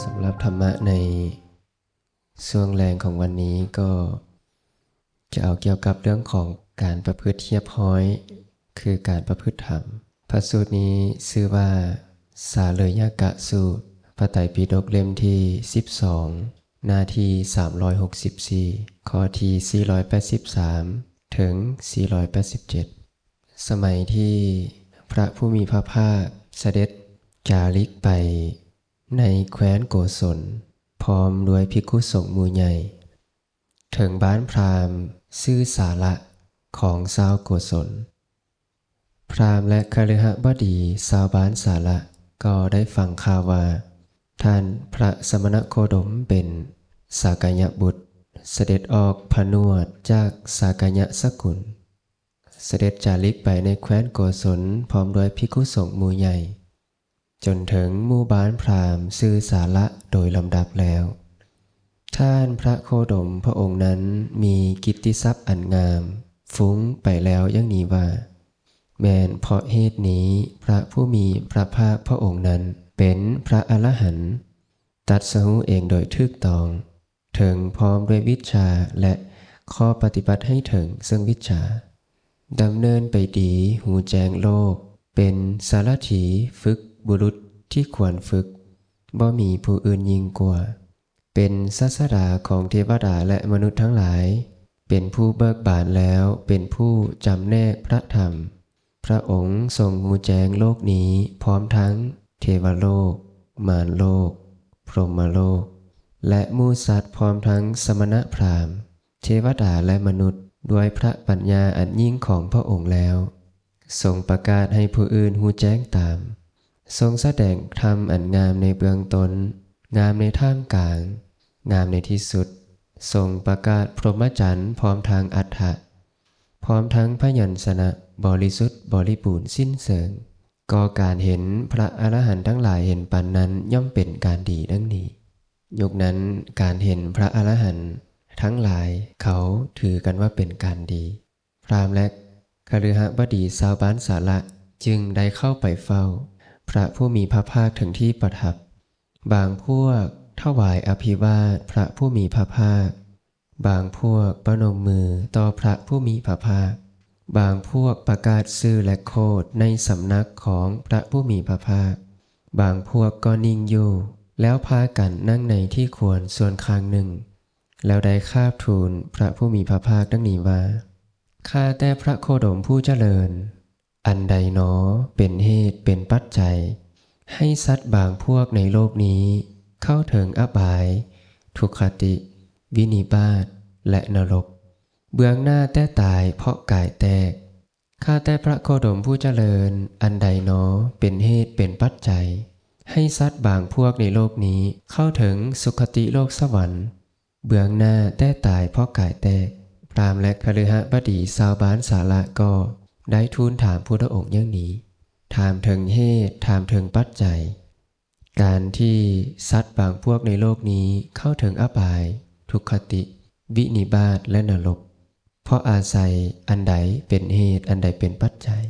สำหรับธรรมะในช่วงแรงของวันนี้ก็จะเอาเกี่ยวกับเรื่องของการประพฤติเรียบร้อย คือการประพฤติธรรม พระสูตรนี้ชื่อว่าสาเลยกะสูตร พระไตรปิฎกเล่มที่สิบสอง หน้าที่สามร้อยหกสิบสี่ ข้อที่สี่ร้อยแปดสิบสาม ถึง สี่ร้อยแปดสิบเจ็ด สมัยที่พระผู้มีพระภาคเสด็จจาริกไปในแคว้นโกศล พร้อมด้วยภิกขุสงฆ์หมู่ใหญ่ ถึงบ้านพราหมณ์ชื่อสาละของชาวโกศล พราหมณ์และคฤหบดีชาวบ้านสาละก็ได้ฟังข่าวว่า ท่านพระสมณโคดมเป็นสากยบุตร เสด็จออกผนวดจากสากยสกุล เสด็จจาริกไปในแคว้นโกศลพร้อมด้วยภิกขุสงฆ์หมู่ใหญ่ จนถึงหมู่บ้านพราหมณ์ชื่อสาละโดยลำดับแล้ว ท่านพระโคดมพระองค์นั้นมีกิตติศัพท์อันงาม ฟุ้งไปแล้วอย่างนี้ว่า แม่นเพราะเหตุนี้พระผู้มีพระภาคพระองค์นั้นเป็นพระอรหันต์ ตรัสรู้เองโดยถูกต้อง ถึงพร้อมด้วยวิชชาและข้อปฏิบัติให้ถึงซึ่งวิชชา ดำเนินไปดี ฮู้แจ้งโลก เป็นสารถีฝึกบุรุษที่ควรฝึก บ่มีผู้อื่นยิ่งกว่า เป็นศาสดาของเทวดาและมนุษย์ทั้งหลาย เป็นผู้เบิกบานแล้ว เป็นผู้จำแนกพระธรรม พระองค์ทรงฮู้แจ้งโลกนี้ พร้อมทั้งเทวโลก มารโลก พรหมโลก และหมู่สัตว์ พร้อมทั้งสมณพราหมณ์ เทวดาและมนุษย์ ด้วยพระปัญญาอันยิ่งของพระองค์แล้ว ทรงประกาศให้ผู้อื่นฮู้แจ้งตาม ทรงแสดงธรรมอันงามในเบื้องต้น งามในท่ามกลาง งามในที่สุด ทรงประกาศพรหมจรรย์พร้อมทั้งอัฏฐะ พร้อมทั้งพยัญชนะบริสุทธิ์บริบูรณ์สิ้นเชิง ก็การเห็นพระอรหันต์ทั้งหลายเห็นปานนั้นย่อมเป็นการดีดังนี้ ยุคนั้นการเห็นพระอรหันต์ทั้งหลายเขาถือกันว่าเป็นการดี พราหมณ์และคฤหบดีชาวบ้านสาละจึงได้เข้าไปเฝ้าพระผู้มีพระภาคถึงที่ประทับ บางพวกถวายอภิวาทพระผู้มีพระภาค บางพวกประนมมือต่อพระผู้มีพระภาค บางพวกประกาศชื่อและโคดในสำนักของพระผู้มีพระภาค บางพวกก็นิ่งอยู่ แล้วพากันนั่งในที่ควรส่วนข้างหนึ่ง แล้วได้คราบทูลพระผู้มีพระภาคดังนี้ว่า ข้าแต่พระโคดมผู้เจริญ อันใดหนอเป็นเหตุเป็นปัจจัย ให้สัตว์บางพวกในโลกนี้เข้าถึงอบาย ทุคคติ วินิบาต และนรก เบื้องหน้าแต่ตายเพราะกายแตก ข้าแต่พระโคดมผู้เจริญ อันใดหนอเป็นเหตุเป็นปัจจัย ให้สัตว์บางพวกในโลกนี้เข้าถึงสุคติโลกสวรรค์ เบื้องหน้าแต่ตายเพราะกายแตก พราหมณ์และคฤหบดีชาวบ้านสาละก็ได้ทูลถามพุทธองค์อย่างนี้ ถามถึงเหตุ ถามถึงปัจจัย การที่สัตว์บางพวกในโลกนี้เข้าถึงอบาย ทุคคติ วินิบาต และนรก เพราะอาศัยอันใดเป็นเหตุ อันใดเป็นปัจจัย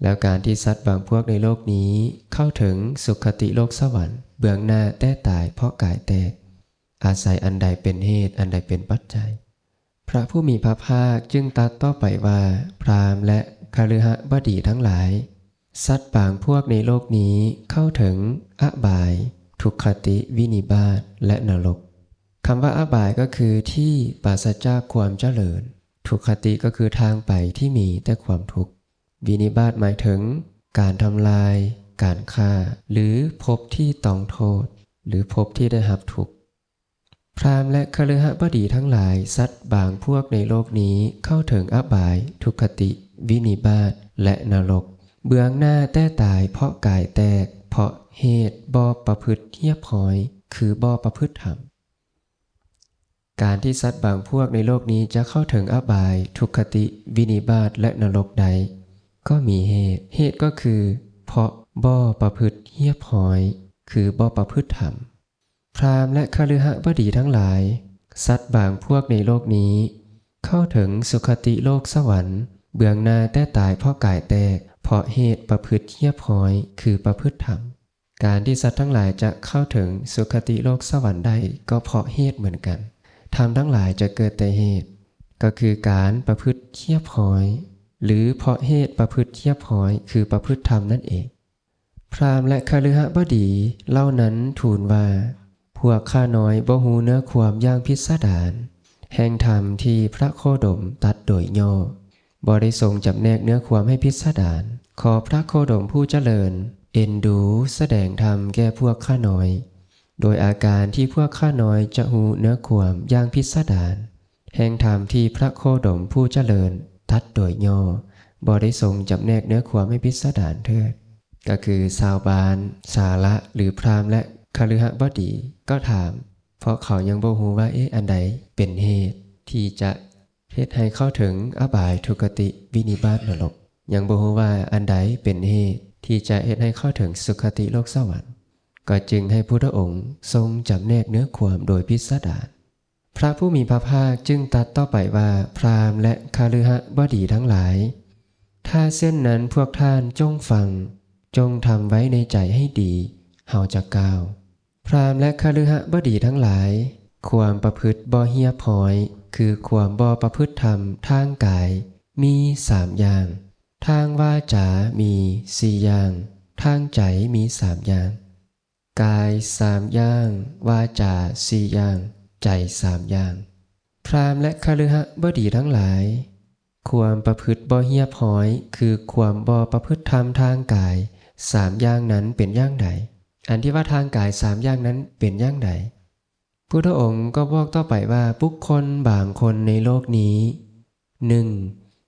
แล้วการที่สัตว์บางพวกในโลกนี้เข้าถึงสุคติโลกสวรรค์ เบื้องหน้าแต่ตายเพราะกายแตก อาศัยอันใดเป็นเหตุ อันใดเป็นปัจจัย พระผู้มีพระภาคจึงตรัสต่อไปว่า พราหมณ์และคฤหบดีทั้งหลาย สัตว์บางพวกในโลกนี้เข้าถึงอบาย ทุคคติ วินิบาต และนรก คำว่าอบายก็คือที่ปราศจากความเจริญ ทุคคติก็คือทางไปที่มีแต่ความทุกข์ วินิบาตหมายถึงการทำลาย การฆ่า หรือภพที่ต้องโทษ หรือภพที่ได้รับทุกข์ พราหมณ์และคฤหบดีทั้งหลาย สัตว์บางพวกในโลกนี้เข้าถึงอบาย ทุคคติ วินิบาต และนรก เบื้องหน้าแต่ตายเพราะกายแตก เพราะเหตุบ่ประพฤติเรียบร้อย คือบ่ประพฤติธรรม การที่สัตว์บางพวกในโลกนี้จะเข้าถึงอบาย ทุคคติ วินิบาต และนรกได้ ก็มีเหตุ เหตุก็คือ เพราะบ่ประพฤติเรียบร้อย คือบ่ประพฤติธรรม พราหมณ์และคฤหบดีทั้งหลาย สัตว์บางพวกในโลกนี้ เข้าถึงสุคติโลกสวรรค์ เบื้องหน้าแต่ตายเพราะกายแตก เพราะเหตุประพฤติเรียบร้อย คือประพฤติธรรม ການທີ່ສັດທັງຫຼາຍຈະເຂົ້າເຖິງສຸຄະຕິໂລກສະຫວັນໄດ້ ກໍເພາະເຫດເໝືອນກັນ. ທຳທັງຫຼາຍຈະເກີດແຕ່ເຫດ ກໍຄືການປະພຶດຮຽບຮ້ອຍ ຫຼື ເພາະເຫດປະພຶດຮຽບຮ້ອຍ ຄືປະພຶດທຳນັ້ນເອງ. ພຣາມ ແລະ ຄະລືຫະບໍດີເຫຼົ່ານັ້ນທູນວ່າ, ພວກຂ້ານ້ອຍບໍ່ຮູ້ເນື້ອຄວາມຢ່າງພິດສະດານ ແຫ່ງທຳທີ່ພຣະໂຄດົມຕັດໂດຍຫຍໍ້, ບໍ່ໄດ້ຊົງຈຳແນກເນື້ອຄວາມໃຫ້ພິດສະດານ. ຂໍພຣະໂຄດົມຜູ້ຈະເລີນເອັນດູສະແດງທຳແກ່ພວກຂ້ານ້ອຍ, ໂດຍອາການທີ່ພວກຂ້ານ້ອຍຈະຮູ້ເນື້ອຄວາມຢ່າງພິດສະດານ ແຫ່ງທຳທີ່ພຣະໂຄດົມຜູ້ຈະເລີນຕັດໂດຍຫຍໍ້, ບໍ່ໄດ້ຊົງຈຳແນກເນື້ອຄວາມໃຫ້ພິດສະດານເທີດ. ກໍຄືຊາວບ້ານ, ສາລະ ຫຼື ພຣາມ ແລະ ຄະລືຫະບໍດີກໍຖາມ, ເພາະເຂົາຍັງບໍ່ຮູ້ວ່າ, ເອະ, ອັນໃດເປັນເຫດທີ່ຈະເຮັດໃຫ້ເຂົ້າເຖິງອະບາຍ, ທຸກຄະຕິ, ວິນິບາດ, ນະລົກ? ຍັງບໍ່ຮູ້ວ່າອັນໃດເປັນເຫດທີ່ຈະເຮັດໃຫ້ເຂົ້າເຖິງສຸຄະຕິໂລກສະຫວັນ? ກໍຈຶ່ງໃຫ້ພຸດທະອົງຊົງຈຳແນກເນື້ອຄວາມໂດຍພິດສະດານ. ພຣະຜູ້ມີພະພາກຈຶ່ງຕັດຕໍ່ໄປວ່າ, ພຣາມ ແລະ ຄະລືຫະບໍດີທັງຫຼາຍ, ຖ້າເຊັ່ນນັ້ນພວກທ່ານຈົ່ງຟັງ, ຈົ່ງທຳໄວ້ໃນໃຈໃຫ້ດີ, ເຮົາຈະກ່າວ. ພຣາມ ແລະ ຄະລືຫະບໍດີທັງຫຼາຍ, ຄວາມປະພຶດບໍ່ຮຽບຮ້ອຍ ຄືຄວາມບໍ່ປະພຶດທຳທາງກາຍ ມີສາມຢ່າງ, ທາງວາຈາມີສີ່ຢ່າງ, ທາງໃຈມີສາມຢ່າງ. ກາຍສາມຢ່າງ, ວາຈາສີ່ຢ່າງ, ໃຈສາມຢ່າງ. ພຣາມ ແລະ ຄະລືຫະບໍດີທັງຫຼາຍ, ຄວາມປະພຶດບໍ່ຮຽບຮ້ອຍ ຄືຄວາມບໍ່ປະພຶດທຳທາງກາຍສາມຢ່າງນັ້ນເປັນຢ່າງໃດ? ອັນທີ່ວ່າທາງກາຍສາມຢ່າງນັ້ນເປັນຢ່າງໃດ? ພຸດທະອົງກໍບອກຕໍ່ໄປວ່າ, ບຸກຄົນບາງຄົນໃນໂລກນີ້, ໜຶ່ງ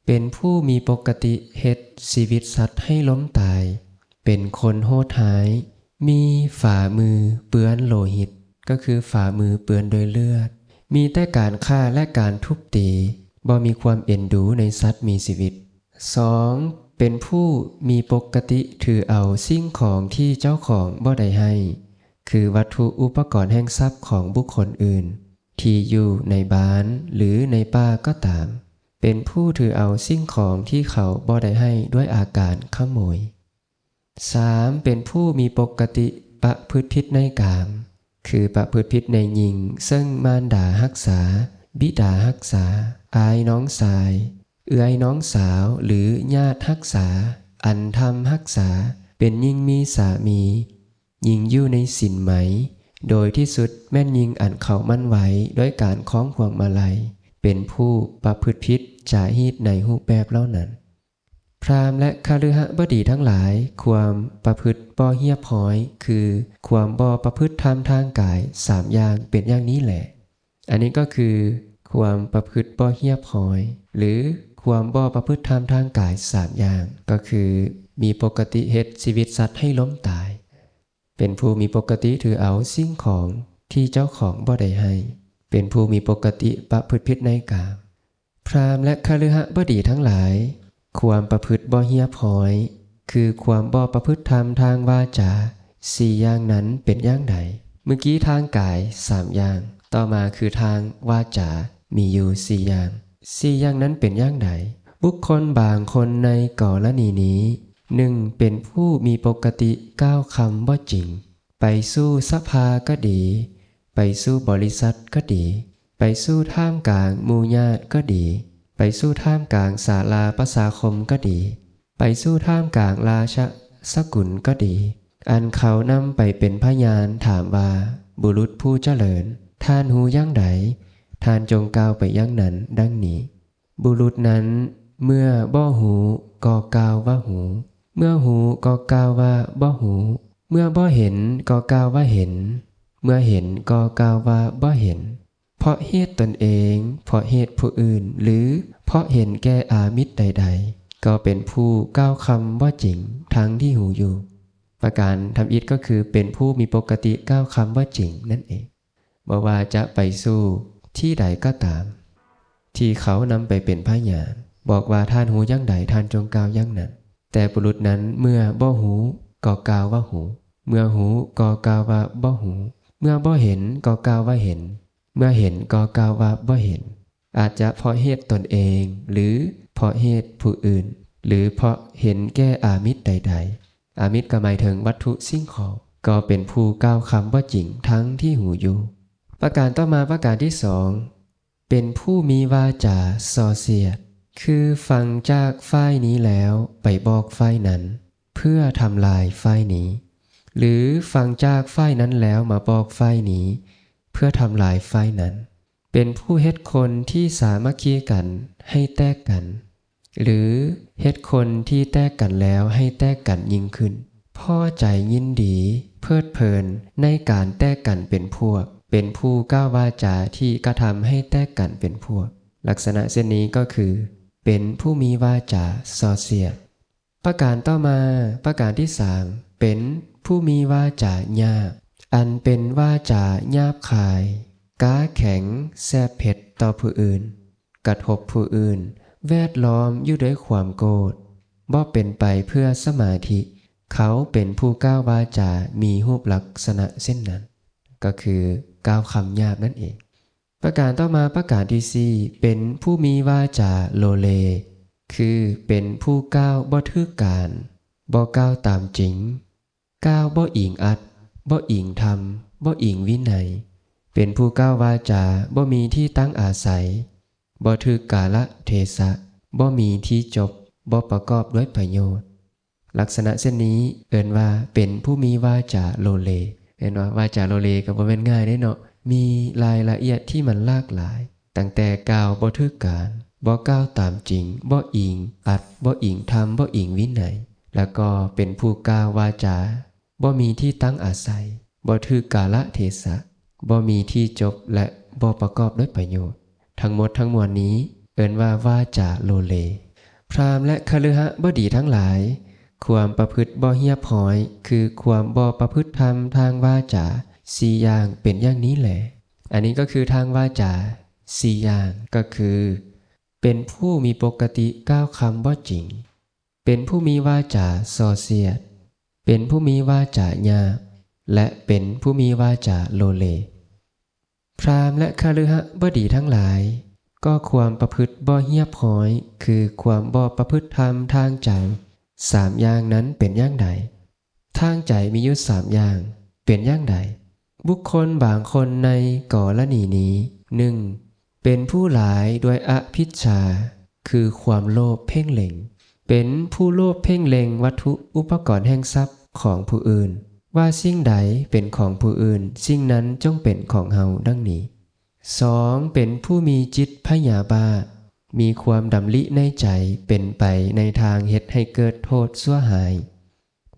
ເປັນຜູ້ມີປົກກະຕິເຮັດຊີວິດສັດໃຫ້ລົ້ມຕາຍ, ເປັນຄົນໂຫດຮ້າຍ, ມີຝາມືເປື້ອນໂລຫິດ, ກໍຄືຝາມືເປື້ອນດ້ວຍເລືອດ, ມີແຕ່ການຂ້າ ແລະ ການທຸບຕີ, ບໍ່ມີຄວາມເອັນດູໃນສັດມີຊີວິດ. ສອງ ເປັນຜູ້ມີປົກກະຕິຖືເອົາສິ່ງຂອງທີ່ເຈົ້າຂອງບໍ່ໄດ້ໃຫ້, ຄືວັດຖຸອຸປະກອນແຫ່ງຊັບຂອງບຸກຄົນອື່ນ ທີ່ຢູ່ໃນບ້ານ ຫຼື ໃນປ່າກໍຕາມ, ເປັນຜູ້ຖືເອົາສິ່ງຂອງທີ່ເຂົາບໍ່ໄດ້ໃຫ້ດ້ວຍອາການຂະໂມຍ. ສາມ ເປັນຜູ້ມີປົກກະຕິປະພຶດຜິດໃນກາມ, ຄືປະພຶດຜິດໃນຍິງ ເຊິ່ງມານດາຮັກສາ, ບິດາຮັກສາ, ອ້າຍນ້ອງຊາຍ, ເອື້ອຍນ້ອງສາວ ຫຼື ຍາດຮັກສາ, ອັນທຳຮັກສາ, ເປັນຍິງມີສາມີ, ຍິງຢູ່ໃນສິນໄໝ, ໂດຍທີ່ສຸດແມ່ນຍິງອັນເຂົາໝັ້ນໄວ້ດ້ວຍການຄອງພວງມາໄລ, ເປັນຜູ້ປະພຶດຜິດຈາຮີດໃນຮູບແບບເຫຼົ່ານັ້ນ. ພຣາມ ແລະ ຄະລືຫະບໍດີທັງຫຼາຍ, ຄວາມປະພຶດບໍ່ຮຽບຮ້ອຍ ຄືຄວາມບໍ່ປະພຶດທຳທາງກາຍສາມຢ່າງເປັນຢ່າງນີ້ແຫຼະ. ອັນນີ້ກໍຄືຄວາມປະພຶດບໍ່ຮຽບຮ້ອຍ ຫຼື ຄວາມບໍ່ປະພຶດທຳທາງກາຍສາມຢ່າງ, ກໍຄືມີປົກກະຕິເຮັດຊີວິດສັດໃຫ້ລົ້ມຕາຍ, ເປັນຜູ້ມີປົກກະຕິຖືເອົາສິ່ງຂອງທີ່ເຈົ້າຂອງບໍ່ໄດ້ໃຫ້, ເປັນຜູ້ມີປົກກະຕິປະພຶດຜິດໃນກາມ. ພຣາມ ແລະ ຄະລືຫະບໍດີທັງຫຼາຍ, ຄວາມປະພຶດບໍ່ຮຽບຮ້ອຍ ຄືຄວາມບໍ່ປະພຶດທຳທາງວາຈາ, ສີ່ຢ່າງນັ້ນເປັນຢ່າງໃດ? ເມື່ອກີ້ທາງກາຍສາມຢ່າງ, ຕໍ່ມາຄືທາງວາຈາ ມີຢູ່ສີ່ຢ່າງ. ສີ່ຢ່າງນັ້ນເປັນຢ່າງໃດ? ບຸກຄົນບາງຄົນໃນກໍລະນີນີ້, ໜຶ່ງ ເປັນຜູ້ມີປົກກະຕິກ່າວຄຳບໍ່ຈິງ, ໄປສູ່ສະພາກໍດີ, ໄປສູ່ບໍລິສັດກໍດີ, ໄປສູ່ທ່າມກາງໝູ່ຍາດກໍດີ, ໄປສູ່ທ່າມກາງສາລາປະຊາຄົມກໍດີ, ໄປສູ່ທ່າມກາງລາຊະສະກຸນກໍດີ, ອັນເຂົານຳໄປເປັນພະຍານຖາມວ່າ, ບຸລຸດຜູ້ຈະເລີນ, ທ່ານຮູ້ຢ່າງໃດ? ທ່ານຈົ່ງກ່າວໄປຢ່າງນັ້ນດັ່ງນີ້. ບຸລຸດນັ້ນເມື່ອບໍ່ຮູ້ກໍກ່າວວ່າຮູ້, ເມື່ອຮູ້ກໍກ່າວວ່າບໍ່ຮູ້, ເມື່ອບໍ່ເຫັນກໍກ່າວວ່າເຫັນ, ເມື່ອເຫັນກໍກ່າວວ່າບໍ່ເຫັນ. ເພາະເຫດຕົນເອງ, ເພາະເຫດຜູ້ອື່ນ, ຫຼື ເພາະເຫັນແກ່ອາມິດໃດໆ, ກໍເປັນຜູ້ກ່າວຄຳບໍ່ຈິງທັງທີ່ຮູ້ຢູ່. ປະການທຳອິດກໍຄືເປັນຜູ້ມີປົກກະຕິກ່າວຄຳບໍ່ຈິງນັ້ນເອງ. ບໍ່ວ່າຈະໄປສູ່ທີ່ໃດກໍຕາມ, ທີ່ເຂົານຳໄປເປັນພະຍານ, ບອກວ່າທ່ານຮູ້ຢ່າງໃດ, ທ່ານຈົ່ງກ່າວຢ່າງນັ້ນ. ແຕ່ບຸລຸດນັ້ນເມື່ອບໍ່ຮູ້ກໍກ່າວວ່າຮູ້, ເມື່ອຮູ້ກໍກ່າວວ່າບໍ່ຮູ້, ເມື່ອບໍ່ເຫັນກໍກ່າວວ່າເຫັນ, ເມື່ອເຫັນກໍກ່າວວ່າບໍ່ເຫັນ. ອາດຈະເພາະເຫດຕົນເອງ ຫຼື ເພາະເຫດຜູ້ອື່ນ, ຫຼື ເພາະເຫັນແກ່ອາມິດໃດໆ. ອາມິດກໍໝາຍເຖິງວັດຖຸສິ່ງຂອງ, ກໍເປັນຜູ້ກ່າວຄຳບໍ່ຈິງທັງທີ່ຮູ້ຢູ່. ປະການຕໍ່ມາ ປະການທີສອງ ເປັນຜູ້ມີວາຈາສ່ໍ້ສຽດ ຄືຟັງຈາກຝ່າຍນີ້ແລ້ວໄປບອກຝ່າຍນັ້ນ ເພື່ອທຳລາຍຝ່າຍນີ້ ຫຼື ຟັງຈາກຝ່າຍນັ້ນແລ້ວມາບອກຝ່າຍນີ້ ເພື່ອທຳລາຍຝ່າຍນັ້ນ. ເປັນຜູ້ເຮັດຄົນທີ່ສາມັກຄີກັນໃຫ້ແຕກກັນ ຫຼື ເຮັດຄົນທີ່ແຕກກັນແລ້ວໃຫ້ແຕກກັນຍິ່ງຂຶ້ນ. ພໍໃຈຍິນດີ ເພີດເພີນໃນການແຕກກັນເປັນພວກ, ເປັນຜູ້ກ່າວວາຈາທີ່ກະທຳໃຫ້ແຕກກັນເປັນພວກ. ລັກສະນະເຊັ່ນນີ້ກໍຄື ເປັນຜູ້ມີວາຈາສ່ໍ້ສຽດ. ປະການຕໍ່ມາ, ປະການທີສາມ ເປັນຜູ້ມີວາຈາຫຍາບ, ອັນເປັນວາຈາຫຍາບຄາຍ, ກ້າແຂງ, ແສບເຜັດຕໍ່ຜູ້ອື່ນ, ກະທົບຜູ້ອື່ນ, ແວດລ້ອມຢູ່ດ້ວຍຄວາມໂກດ, ບໍ່ເປັນໄປເພື່ອສະມາທິ. ເຂົາເປັນຜູ້ກ່າວວາຈາມີຮູບລັກສະນະເຊັ່ນນັ້ນ, ກໍຄືກ່າວຄຳຫຍາບນັ້ນເອງ. ປະການຕໍ່ມາ, ປະການທີສີ່ ເປັນຜູ້ມີວາຈາໂລເລ, ຄືເປັນຜູ້ກ່າວບໍ່ຖືກການ, ບໍ່ກ່າວຕາມຈິງ, ກ່າວບໍ່ອີງອັດ, ບໍ່ອີງທຳ, ບໍ່ອີງວິໄນ, ເປັນຜູ້ກ່າວວາຈາບໍ່ມີທີ່ຕັ້ງອາໄສ, ບໍ່ຖືກກາລະເທສະ, ບໍ່ມີທີ່ຈົບ, ບໍ່ປະກອບດ້ວຍປະໂຫຍດ. ລັກສະນະເຊັ່ນນີ້ເອີ້ນວ່າເປັນຜູ້ມີວາຈາໂລເລ. ເຫັນວ່າວາຈາໂລເລກໍບໍ່ແມ່ນງ່າຍເດ້ເນາະ, ມີລາຍລະອຽດທີ່ມັນຫຼາກຫຼາຍ, ຕັ້ງແຕ່ກ່າວບໍ່ຖືກການ, ບໍ່ກ່າວຕາມຈິງ, ບໍ່ອີງອັດ, ບໍ່ອີງທຳ, ບໍ່ອີງວິໄນ, ແລ້ວກໍເປັນຜູ້ກ່າວວາຈາບໍ່ມີທີ່ຕັ້ງອາໄສ, ບໍ່ຖືກກາລະເທສະ, ບໍ່ມີທີ່ຈົບ ແລະ ບໍ່ປະກອບດ້ວຍປະໂຫຍດ. ທັງໝົດທັງມວນນີ້ເອີ້ນວ່າວາຈາໂລເລ. ພຣາມ ແລະ ຄະລືຫະບໍດີທັງຫຼາຍ, ຄວາມປະພຶດບໍ່ຮຽບຮ້ອຍ ຄືຄວາມບໍ່ປະພຶດທຳທາງວາຈາສີ່ຢ່າງເປັນຢ່າງນີ້ແລ. ອັນນີ້ກໍຄືທາງວາຈາສີ່ຢ່າງ ກໍຄື ເປັນຜູ້ມີປົກກະຕິກ່າວຄຳບໍ່ຈິງ, ເປັນຜູ້ມີວາຈາສ່ອສຽດ, ເປັນຜູ້ມີວາຈາຫຍາບ ແລະ ເປັນຜູ້ມີວາຈາໂລເລ. ພຣາມ ແລະ ຄະລືຫະບໍດີທັງຫຼາຍ, ກໍຄວາມປະພຶດບໍ່ຮຽບຮ້ອຍ ຄືຄວາມບໍ່ປະພຶດທຳທາງໃຈ, ສາມຢ່າງນັ້ນເປັນຢ່າງໃດ? ທາງໃຈມີຢູ່ສາມຢ່າງ, ເປັນຢ່າງໃດ? ບຸກຄົນບາງຄົນໃນກໍລະນີນີ້, ໜຶ່ງ ເປັນຜູ້ຫຼາຍດ້ວຍອະພິດຊາ, ຄືຄວາມໂລບເພ່ງເລັງ, ເປັນຜູ້ໂລບເພ່ງເລັງວັດຖຸອຸປະກອນແຫ່ງຊັບຂອງຜູ້ອື່ນ, ວ່າສິ່ງໃດເປັນຂອງຜູ້ອື່ນ, ສິ່ງນັ້ນຈົ່ງເປັນຂອງເຮົາ, ດັ່ງນີ້. ສອງ ເປັນຜູ້ມີຈິດພະຍາບາດ, ມີຄວາມດຳລິໃນໃຈເປັນໄປໃນທາງເຮັດໃຫ້ເກີດໂທດຊົ່ວຮ້າຍ,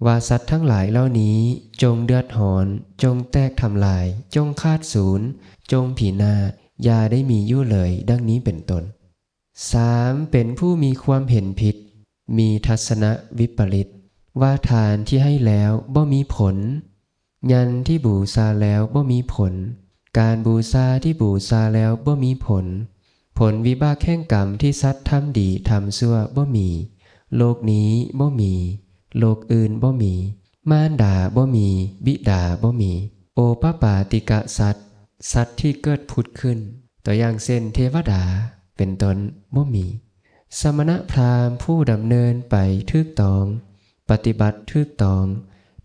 ວ່າສັດທັງຫຼາຍເຫຼົ່ານີ້ຈົ່ງເດືອດຮ້ອນ, ຈົ່ງແຕກທຳລາຍ, ຈົ່ງຂາດສູນ, ຈົ່ງພິນາດ, ຢ່າໄດ້ມີຢູ່ເລີຍ, ດັ່ງນີ້ເປັນຕົ້ນ. ສາມ ເປັນຜູ້ມີຄວາມເຫັນຜິດ, ມີທັດສະນະວິປະລິດ, ວ່າທານທີ່ໃຫ້ແລ້ວບໍ່ມີຜົນ, ຍັນທີ່ບູຊາແລ້ວບໍ່ມີຜົນ, ການບູຊາທີ່ບູຊາແລ້ວບໍ່ມີຜົນ, ຜົນວິບາກແຫ່ງກຳທີ່ສັດທຳດີທຳຊົ່ວບໍ່ມີ, ໂລກນີ້ບໍ່ມີ, ໂລກອື່ນບໍ່ມີ, ມານດາບໍ່ມີ, ບິດາບໍ່ມີ, ໂອປະປາຕິກະສັດ, ສັດທີ່ເກີດຜຸດຂຶ້ນ, ຕົວຢ່າງເຊັ່ນ ເທວະດາ ເປັນຕົ້ນ, ບໍ່ມີ. ສະມະນະພຣາມຜູ້ດຳເນີນໄປຖືກຕ້ອງ, ປະຕິບັດຖືກຕ້ອງ,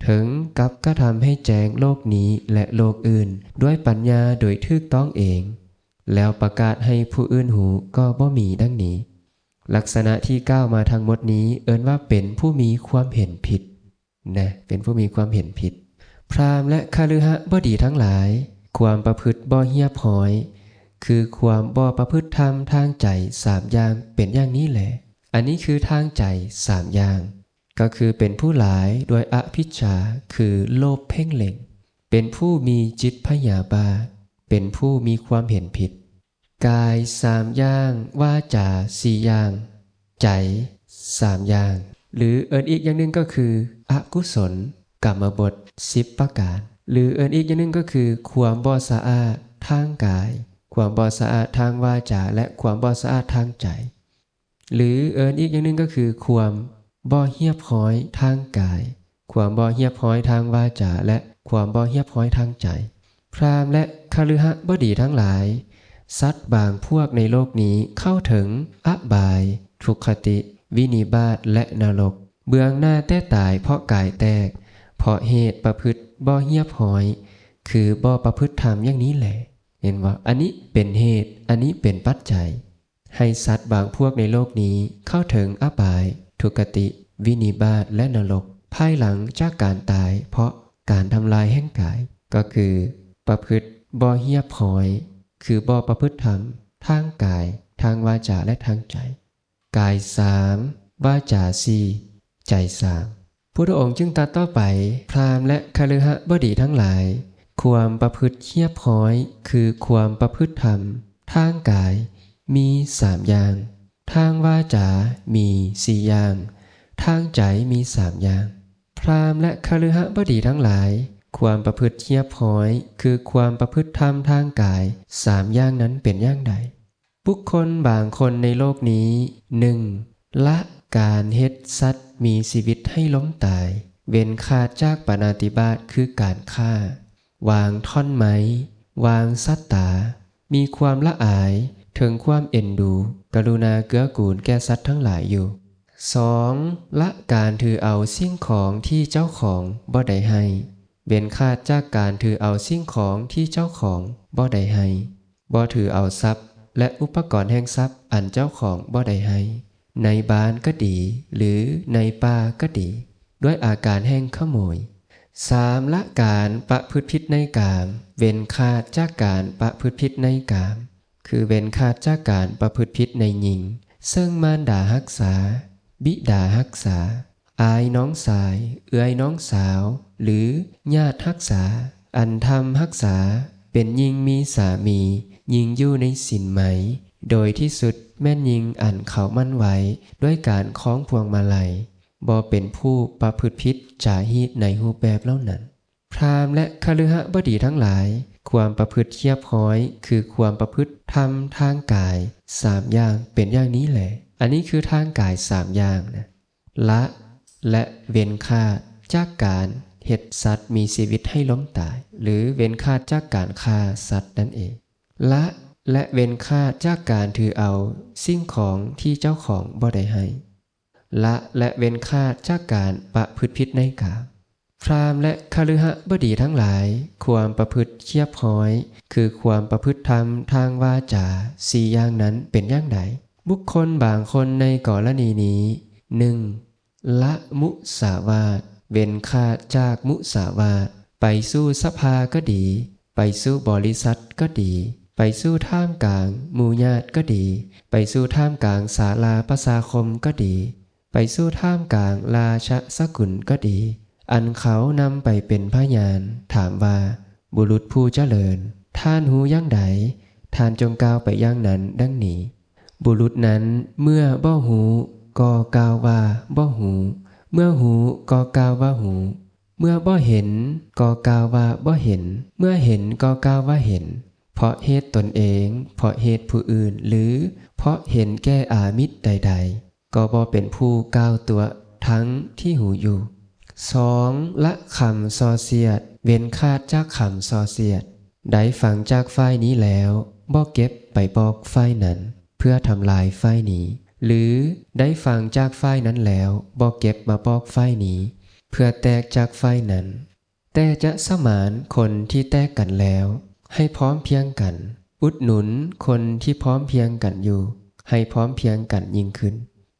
ເຖິງກັບກະທຳໃຫ້ແຈ້ງໂລກນີ້ ແລະ ໂລກອື່ນ ດ້ວຍປັນຍາໂດຍຖືກຕ້ອງເອງ, ແລ້ວປະກາດໃຫ້ຜູ້ອື່ນຮູ້ກໍບໍ່ມີ ດັ່ງນີ້. ລັກສະນະທີ່ກ່າວມາທັງໝົດນີ້ເອີ້ນວ່າເປັນຜູ້ມີຄວາມເຫັນຜິດ. ນະ ເປັນຜູ້ມີຄວາມເຫັນຜິດ. ພຣາມ ແລະ ຄະລືຫະບໍດີທັງຫຼາຍ, ຄວາມປະພຶດບໍ່ຮຽບຮ້ອຍ ຄືຄວາມບໍ່ປະພຶດທຳທາງໃຈສາມຢ່າງເປັນຢ່າງນີ້ແລ. ອັນນີ້ຄືທາງໃຈສາມຢ່າງ, ກໍຄືເປັນຜູ້ຫຼາຍດ້ວຍອະພິດຊາ ຄືໂລບເພ່ງເລັງ, ເປັນຜູ້ມີຈິດພະຍາບາດ, ເປັນຜູ້ມີຄວາມເຫັນຜິດ. ກາຍສາມຢ່າງ, ວາຈາສີ່ຢ່າງ, ໃຈສາມຢ່າງ ຫຼື ເອີ້ນອີກຢ່າງໜຶ່ງກໍຄື ອະກຸສົນກຳມະບົດສິບປະການ ຫຼື ເອີ້ນອີກຢ່າງໜຶ່ງກໍຄື ຄວາມບໍ່ສະອາດທາງກາຍ, ຄວາມບໍ່ສະອາດທາງວາຈາ ແລະ ຄວາມບໍ່ສະອາດທາງໃຈ ຫຼື ເອີ້ນອີກຢ່າງໜຶ່ງກໍຄື ຄວາມບໍ່ຮຽບຮ້ອຍທາງກາຍ, ຄວາມບໍ່ຮຽບຮ້ອຍທາງວາຈາ ແລະ ຄວາມບໍ່ຮຽບຮ້ອຍທາງໃຈ. ພຣາມ ແລະ ຄະລືຫະບໍດີທັງຫຼາຍ, ສັດບາງພວກໃນໂລກນີ້ເຂົ້າເຖິງອະບາຍ, ທຸກຄະຕິ, ວິນິບາດ ແລະ ນະລົກ, ເບືອງໜ້າແຕ່ຕາຍເພາະກາຍແຕກ, ເພ ເພາະເຫດປະພຶດບໍ່ຮຽບຮ້ອຍ ຄືບໍ່ປະພຶດທຳຢ່າງນີ້ແຫຼະ. ເຫັນບໍ່? ອັນນີ້ເປັນເຫດ, ອັນນີ້ເປັນປັດໄຈ ໃຫ້ສັດບາງພວກໃນໂລກນີ້ເຂົ້າເຖິງອະບາຍ, ທຸກຄະຕິ, ວິນິບາດ ແລະ ນະລົກ ພາຍຫຼັງຈາກການຕາຍເພາະການທຳລາຍແຫ່ງກາຍ, ກໍຄືປະພຶດບໍ່ຮຽບຮ້ອຍ ຄືບໍ່ປະພຶດທຳທາງກາຍ, ທາງວາຈາ ແລະ ທາງໃຈ. ກາຍສາມ, ວາຈາສີ່, ໃຈສາມ. ພຸດທະອົງຈຶ່ງຕັດຕໍ່ໄປ, ພຣາມ ແລະ ຄະລືຫະບໍດີທັງຫຼາຍ, ຄວາມປະພຶດຮຽບຮ້ອຍ ຄືຄວາມປະພຶດທຳທາງກາຍມີສາມຢ່າງ, ທາງວາຈາມີສີ່ຢ່າງ, ທາງໃຈມີສາມຢ່າງ. ພຣາມ ແລະ ຄະລືຫະບໍດີທັງຫຼາຍ, ຄວາມປະພຶດຮຽບຮ້ອຍ ຄືຄວາມປະພຶດທຳທາງກາຍສາມຢ່າງນັ້ນເປັນຢ່າງໃດ? ບຸກຄົນບາງຄົນໃນໂລກນີ້, ໜຶ່ງ ລະການເຮັດສັດມີຊີວິດໃຫ້ລົ້ມຕາຍ, ເວັ້ນຂາດຈາກປານາຕິບາດ ຄືການຂ້າ, ວາງທ່ອນໄມ້, ວາງສັດຕາ, ມີຄວາມລະອາຍ, ເຖິງຄວາມເອັນດູ, ກະລຸນາເກື້ອກູນແກ່ສັດທັງຫຼາຍຢູ່. ສອງ ລະການຖືເອົາສິ່ງຂອງທີ່ເຈົ້າຂອງບໍ່ໄດ້ໃຫ້, ເວັ້ນຂາດຈາກການຖືເອົາສິ່ງຂອງທີ່ເຈົ້າຂອງບໍ່ໄດ້ໃຫ້, ບໍ່ຖືເອົາຊັບ ແລະ ອຸປະກອນແຫ່ງຊັບອັນເຈົ້າຂອງບໍ່ໄດ້ໃຫ້, ໃນບ້ານກໍດີ ຫຼື ໃນປ່າກໍດີ, ດ້ວຍອາການແຫ່ງຂະໂມຍ. ສາມ ລະການປະພຶດຜິດໃນກາມ, ເວັ້ນຂາດຈາກການປະພຶດຜິດໃນກາມ, ຄືເວັ້ນຂາດຈາກການປະພຶດຜິດໃນຍິງ ເຊິ່ງມານດາຮັກສາ, ບິດາຮັກສາ, ອ້າຍນ້ອງຊາຍ, ເອື້ອຍນ້ອງສາວ ຫຼື ຍາດຮັກສາ, ອັນທຳຮັກສາ, ເປັນຍິ່ງມີສາມີ, ຍິ່ງຢູ່ໃນສິນໄໝ, ໂດຍທີ່ສຸດແມ່ນຍິ່ງອັນເຂົາໝັ້ນໄວ້ດ້ວຍການຄອງພວງມາໄລ, ບໍ່ເປັນຜູ້ປະພຶດຜິດຈາຮີດໃນຮູບແບບເຫຼົ່ານັ້ນ. ພຣາມ ແລະ ຄະລືຫະບໍດີທັງຫຼາຍ, ຄວາມປະພຶດຮຽບຮ້ອຍ ຄືຄວາມປະພຶດທຳທາງກາຍສາມຢ່າງເປັນຢ່າງນີ້ແຫຼະ. ອັນນີ້ຄືທາງກາຍສາມຢ່າງນະ. ລະ ແລະ ເວັ້ນຂາດຈາກການເຮັດສັດມີຊີວິດໃຫ້ລົ້ມຕາຍ ຫຼື ເວັ້ນຂາດຈາກການຂ້າສັດນັ້ນເອງ. ລະ ແລະ ເວັ້ນຂາດຈາກການຖືເອົາສິ່ງຂອງທີ່ເຈົ້າຂອງບໍ່ໄດ້ໃຫ້. ລະ ແລະ ເວັ້ນຂາດຈາກການປະພຶດຜິດໃນກາມ. ພຣາມ ແລະ ຄະລືຫະບໍດີທັງຫຼາຍ, ຄວາມປະພຶດຮຽບຮ້ອຍ ຄືຄວາມປະພຶດທຳທາງວາຈາສີ່ຢ່າງນັ້ນເປັນຢ່າງໃດ? ບຸກຄົນບາງຄົນໃນກໍລະນີນີ້, ໜຶ່ງ ລະມຸສາວາດ, ເວັ້ນຂາດຈາກມຸສາວາດ, ໄປສູ່ສະພາກໍດີ, ໄປສູ່ບໍລິສັດກໍດີ, ໄປສູ່ທ່າມກາງໝູ່ຍາດກໍດີ, ໄປສູ່ທ່າມກາງສາລາປະຊາຄົມກໍດີ, ໄປສູ່ທ່າມກາງລາຊະສະກຸນກໍດີ, ອັນເຂົານຳໄປເປັນພະຍານ, ຖາມວ່າ, ບຸລຸດຜູ້ຈະເລີນ, ທ່ານຮູ້ຢ່າງໃດ? ທ່ານຈົ່ງກ່າວໄປຢ່າງນັ້ນດັ່ງນີ້. ບຸລຸດນັ້ນເມື່ອບໍ່ຮູ້ກໍກ່າວວ່າບໍ່ຮູ້, ເມື່ອຮູ້ກໍກ່າວວ່າຮູ້, ເມື່ອບໍ່ເຫັນກໍກ່າວວ່າບໍ່ເຫັນ, ເມື່ອເຫັນກໍກ່າວວ່າເຫັນ. ເພາະເຫດຕົນເອງ, ເພາະເຫດຜູ້ອື່ນ ຫຼື ເພາະເຫັນແກ່ອາມິດໃດໆ, ກໍບໍ່ເປັນຜູ້ກ່າວຕົວະທັງທີ່ຮູ້ຢູ່. ສອງ ລະຄຳສໍ່ສຽດ, ເວັ້ນຂາດຈາກຄຳສໍ່ສຽດ. ໄດ້ຟັງຈາກຝ່າຍນີ້ແລ້ວ, ບໍ່ເກັບໄປບອກຝ່າຍນັ້ນ ເພື່ອທຳລາຍຝ່າຍນີ້, ຫຼື ໄດ້ຟັງຈາກຝ່າຍນັ້ນແລ້ວ, ບໍ່ເກັບມາບອກຝ່າຍນີ້ ເພື່ອແຕກຈາກຝ່າຍນັ້ນ. ແຕ່ຈະສະໝານຄົນທີ່ແຕກກັນແລ້ວ, ໃຫ້ພ້ອມພຽງກັນ, ອຸດໜູນຄົນທີ່ພ້ອມພຽງກັນຢູ່, ໃຫ້ພ້ອມພຽງກັນຍິ່ງຂຶ້ນ.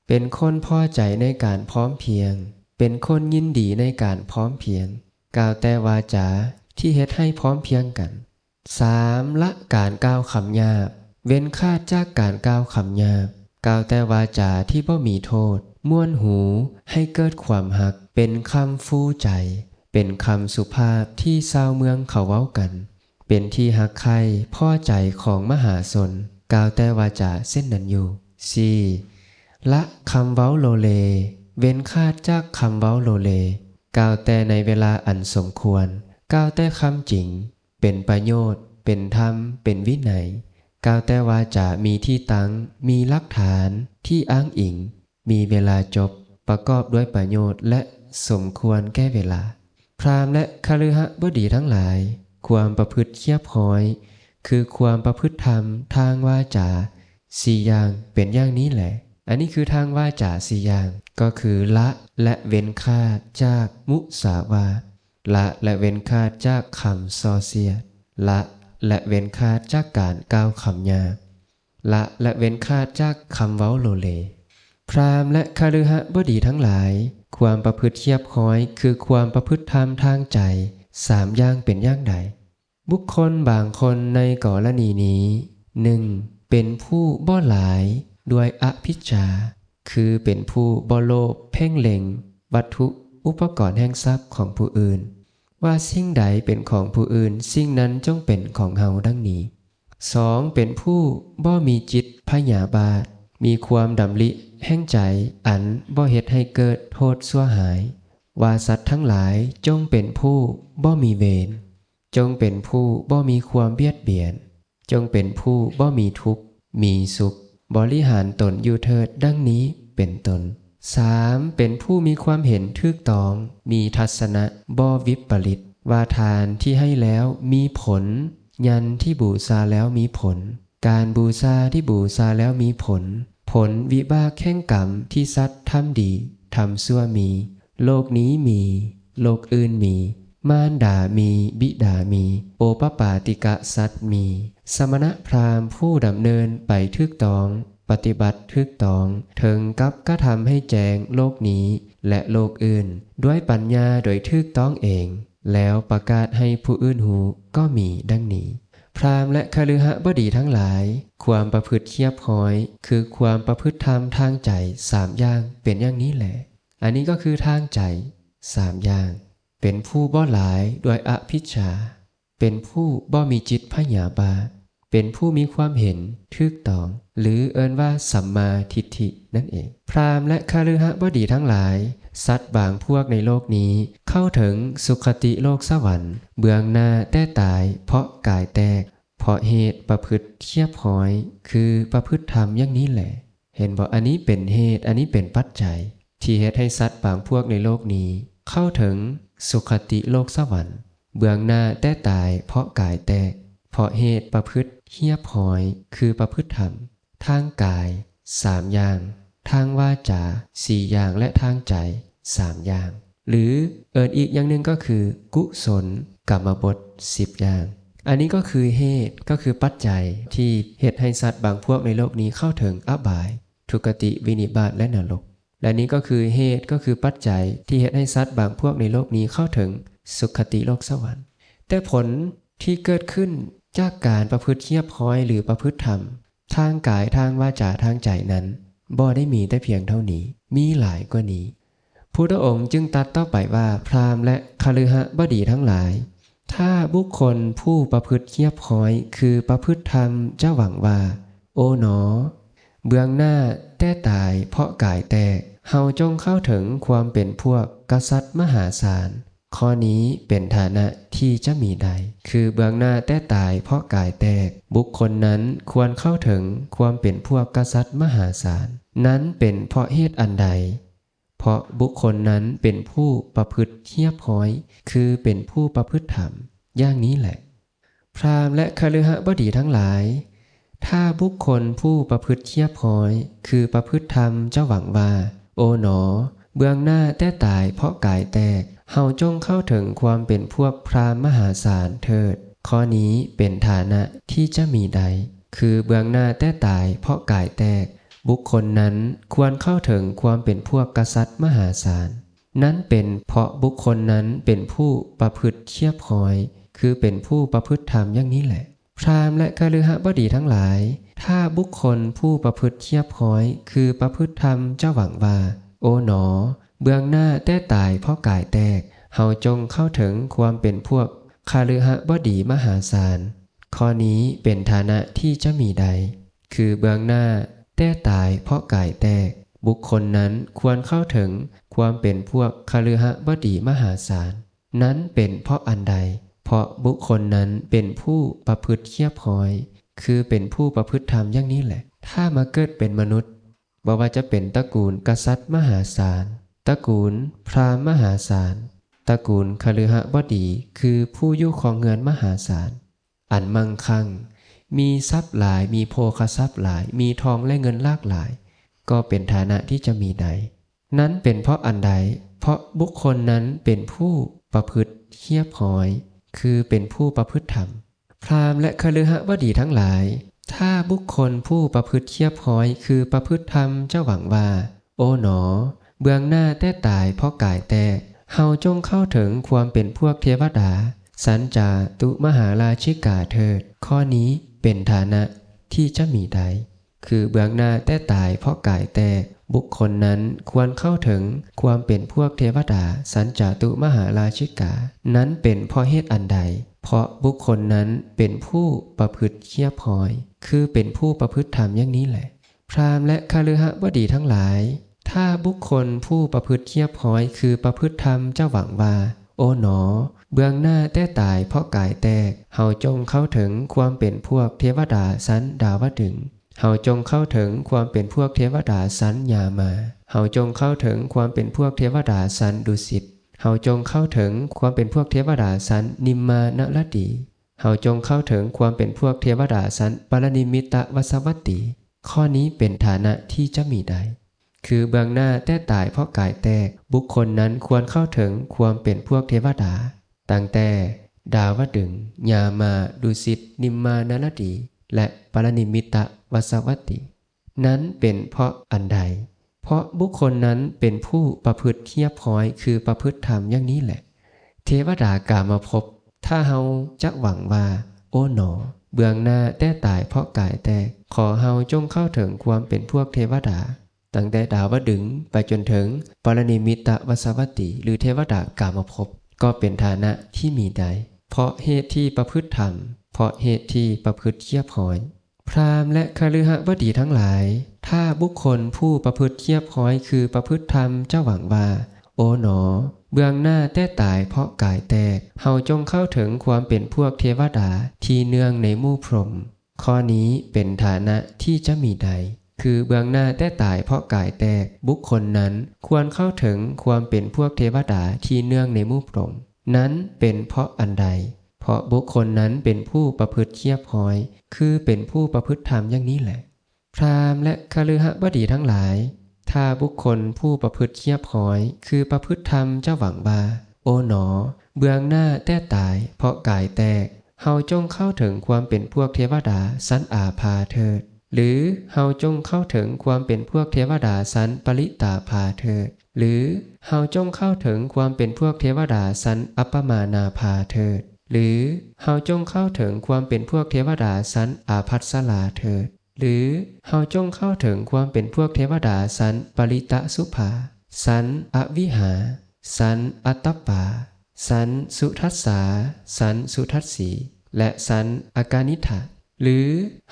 ເປັນຄົນພໍໃຈໃນການພ້ອມພຽງ, ເປັນຄົນຍິນດີໃນການພ້ອມພຽງ, ກ່າວແຕ່ວາຈາທີ່ເຮັດໃຫ້ພ້ອມພຽງກັນ. ສາມ ລະການກ່າວຄຳຫຍາບ, ເວັ້ນຂາດຈາກການກ່າວຄຳຫຍາບ, ກ່າວແຕ່ວາຈາທີ່ບໍ່ມີໂທດ, ມ່ວນຫູໃຫ້ເກີດຄວາມຮັກ, ເປັນຄຳຟູໃຈ, ເປັນຄຳສຸພາບທີ່ຊາວເມືອງເຂົາເວົ້າກັນ, ເປັນທີ່ຮັກໃຄ່ພໍໃຈຂອງມະຫາຊົນ, ກ່າວແຕ່ວາຈາເຊັ່ນນັ້ນຢູ່. ສີ່ ລະຄຳເວົ້າໂລເລ, ເວັ້ນຂາດຈາກຄຳເວົ້າໂລເລ, ກ່າວແຕ່ໃນເວລາອັນສົມຄວນ, ກ່າວແຕ່ຄຳຈິງ, ເປັນປະໂຫຍດ, ເປັນທຳ, ເປັນວິໄນ, ກ່າວແຕ່ວາຈາມີທີ່ຕັ້ງ, ມີຫຼັກຖານທີ່ອ້າງອີງ, ມີເວລາຈົບ, ປະກອບດ້ວຍປະໂຫຍດ ແລະ ສົມຄວນແກ່ເວລາ. ພຣາມ ແລະ ຄະລືຫະບໍດີທັງຫຼາຍ, ຄວາມປະພຶດຮຽບຮ້ອຍ ຄືຄວາມປະພຶດທຳທາງວາຈາສີ່ຢ່າງເປັນຢ່າງນີ້ແຫຼະ. ອັນນີ້ຄືທາງວາຈາສີ່ຢ່າງ, ກໍຄືລະ ແລະ ເວັ້ນຂາດຈາກມຸສາວາດ, ละและเว้นขาดจากคำส่อเสียด ละและเว้นขาดจากการกล่าวคำหยาบ ละและเว้นขาดจากคำเว้าโลเล พราหมณ์และคฤหบดีทั้งหลาย ความประพฤติเรียบร้อยคือความประพฤติธรรมทางใจ สามอย่างเป็นอย่างใด บุคคลบางคนในกรณีนี้ หนึ่ง เป็นผู้บ่หลายด้วยอภิชฌา คือเป็นผู้บ่โลภเพ่งเล็งวัตถุอุปกรณ์แห่งทรัพย์ของผู้อื่น ว่าสิ่งใดเป็นของผู้อื่น สิ่งนั้นจงเป็นของเฮา ดังนี้ สอง เป็นผู้บ่มีจิตพยาบาท มีความดำริแห่งใจอันบ่เฮ็ดให้เกิดโทษชั่วร้าย ว่าสัตว์ทั้งหลายจงเป็นผู้บ่มีเวร จงเป็นผู้บ่มีความเบียดเบียน จงเป็นผู้บ่มีทุกข์ มีสุข บริหารตนอยู่เถิด ดังนี้เป็นต้น สาม เป็นผู้มีความเห็นถูกต้อง มีทัศนะบ่วิปริต ว่าทานที่ให้แล้วมีผล ยันที่บูชาแล้วมีผล การบูชาที่บูชาแล้วมีผล ผลวิบากแห่งกรรมที่สัตว์ทำดี ทำชั่วมี โลกนี้มี โลกอื่นมี มารดามี บิดามี โอปปาติกะสัตว์มี สมณพราหมณ์ผู้ดำเนินไปถูกต้อง ปฏิบัติถูกต้อง ถึงกับกระทำให้แจ้งโลกนี้และโลกอื่น ด้วยปัญญาโดยถูกต้องเอง แล้วประกาศให้ผู้อื่นฮู้ก็มีดังนี้ พราหมณ์และคฤหบดีทั้งหลาย ความประพฤติเรียบร้อย คือความประพฤติธรรมทางใจสามอย่างเป็นอย่างนี้แหละ อันนี้ก็คือทางใจสามอย่าง เป็นผู้บ่หลายด้วยอภิชฌา เป็นผู้บ่มีจิตพยาบาท เป็นผู้มีความเห็นถูกต้อง หรือเอิ้นว่าสัมมาทิฏฐินั่นเอง พราหมณ์และคฤหบดีทั้งหลาย สัตว์บางพวกในโลกนี้เข้าถึงสุคติโลกสวรรค์ เบื้องหน้าแต่ตายเพราะกายแตก เพราะเหตุประพฤติเรียบร้อย คือประพฤติธรรมอย่างนี้แหละ เห็นบ่ อันนี้เป็นเหตุ อันนี้เป็นปัจจัย ที่เฮ็ดให้สัตว์บางพวกในโลกนี้เข้าถึงสุคติโลกสวรรค์ เบื้องหน้าแต่ตายเพราะกายแตก เพราะเหตุประพฤติเรียบร้อย คือประพฤติธรรม ทางกายสามอย่าง ทางวาจาสี่อย่าง และทางใจสามอย่าง หรือเอิ้นอีกอย่างหนึ่งก็คือกุศลกรรมบทสิบอย่าง อันนี้ก็คือเหตุ ก็คือปัจจัยที่เฮ็ดให้สัตว์บางพวกในโลกนี้เข้าถึงอบาย ทุกติ วินิบาต และนรก และนี้ก็คือเหตุ ก็คือปัจจัยที่เฮ็ดให้สัตว์บางพวกในโลกนี้เข้าถึงสุคติโลกสวรรค์ แต่ผลที่เกิดขึ้นจากการประพฤติเรียบร้อยหรือประพฤติธรรม ทางกาย ทางวาจา ทางใจนั้น บ่ได้มีแต่เพียงเท่านี้ มีหลายกว่านี้ พุทธองค์จึงตรัสต่อไปว่า พราหมณ์และคฤหบดีทั้งหลาย ถ้าบุคคลผู้ประพฤติเรียบร้อย คือประพฤติธรรม จะหวังว่า โอ๋หนอ เบื้องหน้าแต่ตายเพราะกายแตก เฮาจงเข้าถึงความเป็นพวกกษัตริย์มหาศาล ข้อนี้เป็นฐานะที่จะมีได้ คือเบื้องหน้าแต่ตายเพราะกายแตก บุคคลนั้นควรเข้าถึงความเป็นพวกกษัตริย์มหาศาล นั้นเป็นเพราะเหตุอันใด เพราะบุคคลนั้นเป็นผู้ประพฤติเรียบร้อย คือเป็นผู้ประพฤติธรรม อย่างนี้แหละ พราหมณ์และคฤหบดีทั้งหลาย ถ้าบุคคลผู้ประพฤติเรียบร้อย คือประพฤติธรรม จะหวังว่า โอ๋หนอ เบื้องหน้าแต่ตายเพราะกายแตก เฮาจงเข้าถึงความเป็นพวกพราหมณ์มหาศาลเถิด ข้อนี้เป็นฐานะที่จะมีได้ คือเบื้องหน้าแต่ตายเพราะกายแตก บุคคลนั้นควรเข้าถึงความเป็นพวกกษัตริย์มหาศาล นั้นเป็นเพราะบุคคลนั้นเป็นผู้ประพฤติเรียบร้อย คือเป็นผู้ประพฤติธรรมอย่างนี้แหละ พราหมณ์และคฤหบดีทั้งหลาย ถ้าบุคคลผู้ประพฤติเรียบร้อย คือประพฤติธรรม จะหวังว่า โอ๋หนอ เบื้องหน้าแต่ตายเพราะกายแตก เฮาจงเข้าถึงความเป็นพวกคฤหบดีมหาศาล ข้อนี้เป็นฐานะที่จะมีได้ คือเบื้องหน้าแต่ตายเพราะกายแตก บุคคลนั้นควรเข้าถึงความเป็นพวกคฤหบดีมหาศาล นั้นเป็นเพราะอันใด เพราะบุคคลนั้นเป็นผู้ประพฤติเรียบร้อย คือเป็นผู้ประพฤติธรรมอย่างนี้แหละ ถ้ามาเกิดเป็นมนุษย์ บ่ว่าจะเป็นตระกูลกษัตริย์มหาศาล ตระกูลพราหมณ์มหาศาล ตระกูลคฤหบดี คือผู้อยู่ครองเรือนมหาศาล อันมั่งคั่ง มีทรัพย์หลาย มีโภคทรัพย์หลาย มีทองและเงินหลากหลาย ก็เป็นฐานะที่จะมีได้ นั้นเป็นเพราะอันใด เพราะบุคคลนั้นเป็นผู้ประพฤติ ຮຽບຮ້ອຍ ຄືເປັນຜູ້ປະພຶດທຳ. ພາມ ແລະ ຄະລືຫະບໍດີທັງຫຼາຍ, ຖ້າບຸກຄົນຜູ້ປະພຶດຮຽບຮ້ອຍ ຄືປະພຶດທຳ ຈະຫວັງວ່າ, ໂອໜໍ, ເບື້ອງໜ້າແຕ້ຕາຍເພາະກາຍແຕກ, ເຮົາຈົ່ງເຂົ້າເຖິງຄວາມເປັນພວກເທວະດາ ຊັ້ນຈາຕຸມະຫາລາຊິກາເຖີດ. ຂໍ້ນີ້ເປັນຖານະທີ່ຈະມີໄດ້. ຄືເບື້ອງໜ້າແຕ້ຕາຍເພາະກາຍແຕກ, ບຸກຄົນນັ້ນຄວນເຂົ້າເຖິງຄວາມເປັນພວກເທວະດາຊັ້ນຈາຕຸມະຫາລາຊິກາ. ນັ້ນເປັນເພາະເຫດອັນໃດ? ເພາະບຸກຄົນນັ້ນເປັນຜູ້ປະພຶດຮຽບຮ້ອຍ, ຄືເປັນຜູ້ປະພຶດທຳຢ່າງນີ້ແຫຼະ. ພາມ ແລະ ຄະລືຫະບໍດີທັງຫຼາຍ, ຖ້າບຸກຄົນຜູ້ປະພຶດຮຽບຮ້ອຍ ຄືປະພຶດທຳ ຈະຫວັງວ່າ, ໂອໜໍ, ເບື້ອງໜ້າແຕ້ຕາຍເພາະກາຍແຕກ, ເຮົາຈົ່ງເຂົ້າເຖິງຄວາມເປັນພວກເທວະດາຊັ້ນດາວະດຶງ. ເຮົາຈົ່ງເຂົ້າເຖິງຄວາມເປັນພວກເທວະດາຊັ້ນຍາມາ. ເຮົາຈົ່ງເຂົ້າເຖິງຄວາມເປັນພວກເທວະດາຊັ້ນດຸສິດ. ເຮົາຈົ່ງເຂົ້າເຖິງຄວາມເປັນພວກເທວະດາຊັ້ນນິມມານະລະດີ. ເຮົາຈົ່ງເຂົ້າເຖິງຄວາມເປັນພວກເທວະດາຊັ້ນປະລະນິມິດຕະວັດສະວັດຕີ. ຂໍ້ນີ້ເປັນຖານະທີ່ຈະມີໄດ້. ຄືເບື້ອງໜ້າແຕ້ຕາຍເພາະກາຍແຕກ, ບຸກຄົນນັ້ນຄວນເຂົ້າເຖິງຄວາມເປັນພວກເທວະດາ, ຕັ້ງແຕ່ດາວະດຶງ, ຍາມາ, ດຸສິດ, ນິມມານະລະດີ ແລະ ປະລະນິມິດຕະວັດສະວັດຕີ. ນັ້ນເປັນເພາະອັນໃດ? ເພາະບຸກຄົນນັ້ນເປັນຜູ້ປະພຶດຮຽບຮ້ອຍ ຄືປະພຶດທຳຢ່າງນີ້ແຫຼະ. ເທວະດາກາມະພົບ, ຖ້າເຮົາຈະຫວັງວ່າ, ໂອໜໍ, ເບື້ອງໜ້າແຕ້ຕາຍເພາະກາຍແຕກ, ຂໍເຮົາຈົ່ງເຂົ້າເຖິງຄວາມເປັນພວກເທວະດາ, ຕັ້ງແຕ່ດາວະດຶງໄປຈົນເຖິງປະລະນິມິດຕະວັດສະວັດຕີ ຫຼື ເທວະດາກາມະພົບ, ກໍເປັນຖານະທີ່ມີໄດ້. ເພາະເຫດທີ່ປະພຶດທຳ, ເພາະເຫດທີ່ປະພຶດຮຽບຮ້ອຍ. ພາມ ແລະ ຄະລືຫະບໍດີທັງຫຼາຍ, ຖ້າບຸກຄົນຜູ້ປະພຶດຮຽບຮ້ອຍ ຄືປະພຶດທຳ ຈະຫວັງວ່າ, ໂອໜໍ, ເບື້ອງໜ້າແຕ້ຕາຍເພາະກາຍແຕກ, ເຮົາຈົ່ງເຂົ້າເຖິງຄວາມເປັນພວກເທວະດາທີ່ເນື່ອງໃນໝູ່ພົມ. ຂໍ້ນີ້ເປັນຖານະທີ່ຈະມີໄດ້. ຄືເບື້ອງໜ້າແຕ້ຕາຍເພາະກາຍແຕກ, ບຸກຄົນນັ້ນຄວນເຂົ້າເຖິງຄວາມເປັນພວກເທວະດາທີ່ເນື່ອງໃນໝູ່ພົມ. ນັ້ນເປັນເພາະອັນໃດ? ເພາະບຸກຄົນນັ້ນເປັນຜູ້ປະພຶດຮຽບຮ້ອຍ, ຄືເປັນຜູ້ປະພຶດທຳຢ່າງນີ້ແຫຼະ. ພາມ ແລະ ຄະລືຫະບໍດີທັງຫຼາຍ, ຖ້າບຸກຄົນຜູ້ປະພຶດຮຽບຮ້ອຍ ຄືປະພຶດທຳ ຈະຫວັງວ່າ, ໂອໜໍ, ເບື້ອງໜ້າແຕ້ຕາຍເພາະກາຍແຕກ, ເຮົາຈົ່ງເຂົ້າເຖິງຄວາມເປັນພວກເທວະດາຊັ້ນອາພາເຖີດ, ຫຼື ເຮົາຈົ່ງເຂົ້າເຖິງຄວາມເປັນພວກເທວະດາຊັ້ນປະລິຕາພາເຖີດ, ຫຼື ເຮົາຈົ່ງເຂົ້າເຖິງຄວາມເປັນພວກເທວະດາຊັ້ນອັບປະມານາພາເຖີດ, ຫຼື ເຮົາຈົ່ງເຂົ້າເຖິງຄວາມເປັນພວກເທວະດາຊັ້ນອາພັດສະລາເຖີດ, ຫຼື ເຮົາຈົ່ງເຂົ້າເຖິງຄວາມເປັນພວກເທວະດາຊັ້ນປະລິຕະສຸພາ, ຊັ້ນອະວິຫາ, ຊັ້ນອັດຕະປາ, ຊັ້ນສຸທັດສາ, ຊັ້ນສຸທັດສີ ແລະ ຊັ້ນອະການິດຖະ, ຫຼື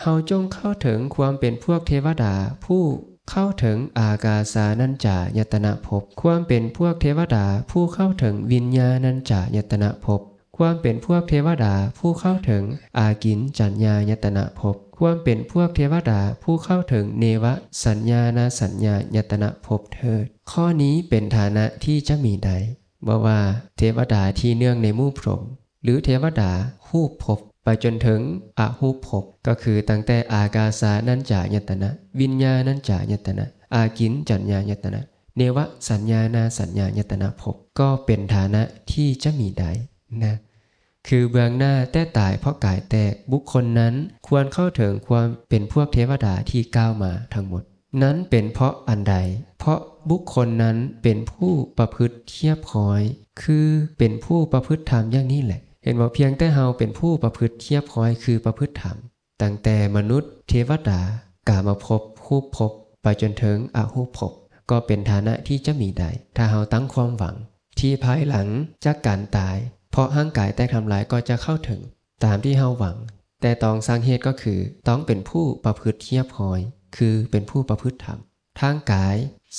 ເຮົາຈົ່ງເຂົ້າເຖິງຄວາມເປັນພວກເທວະດາຜູ້ເຂົ້າເຖິງອາກາສານັນຈາຍະຕະນະພົບ, ຄວາມເປັນພວກເທວະດາຜູ້ເຂົ້າເຖິງວິນຍານັນຈາຍະຕະນະພົບ, ຄວາມເປັນພວກເທວະດາຜູ້ເຂົ້າເຖິງອາກິນຈັນຍາຍະຕະນະພົບ, ຄວາມເປັນພວກເທວະດາຜູ້ເຂົ້າເຖິງເນວະສັນຍານາສັນຍາຍະຕະນະພົບເທີດ. ຂໍ້ນີ້ເປັນຖານະທີ່ຈະມີໄດ້, ບໍ່ວ່າເທວະດາທີ່ເນື່ອງໃນໝູ່ພົມ ຫຼື ເທວະດາຮູບພົບ ໄປຈົນເຖິງອະຮູບພົບ, ກໍຄືຕັ້ງແຕ່ອາກາສານັນຈາຍະຕະນະ, ວິນຍານັນຈາຍະຕະນະ, ອາກິນຈັນຍາຍະຕະນະ, ເນວະສັນຍານາສັນຍາຍະຕະນະພົບ, ກໍເປັນຖານະທີ່ຈະມີໄດ້ນະ. ຄືເບື້ອງໜ້າແຕ້ຕາຍເພາະກາຍແຕກ, ບຸກຄົນນັ້ນຄວນເຂົ້າເຖິງຄວາມເປັນພວກເທວະດາທີ່ກ່າວມາທັງໝົດ. ນັ້ນເປັນເພາະອັນໃດ? ເພາະບຸກຄົນນັ້ນເປັນຜູ້ປະພຶດຮຽບຮ້ອຍ, ຄືເປັນຜູ້ປະພຶດທຳຢ່າງນີ້ແຫຼະ. ເຫັນບໍ່? ພຽງແຕ່ເຮົາເປັນຜູ້ປະພຶດຮຽບຮ້ອຍ ຄືປະພຶດທຳ, ຕັ້ງແຕ່ມະນຸດ, ເທວະດາ, ກາມະພົບ, ຮູບພົບ, ໄປຈົນເຖິງອະຮູບພົບ, ກໍເປັນຖານະທີ່ຈະມີໄດ້, ຖ້າເຮົາຕັ້ງຄວາມຫວັງທີ່ພາຍຫຼັງຈາກການຕາຍ, ເພາະຮ່າງກາຍແຕກທຳລາຍກໍຈະເຂົ້າເຖິງຕາມທີ່ເຮົາຫວັງ, ແຕ່ຕ້ອງສ້າງເຫດກໍຄື ຕ້ອງເປັນຜູ້ປະພຶດຮຽບຮ້ອຍ, ຄືເປັນຜູ້ປະພຶດທຳ. ທາງກາຍ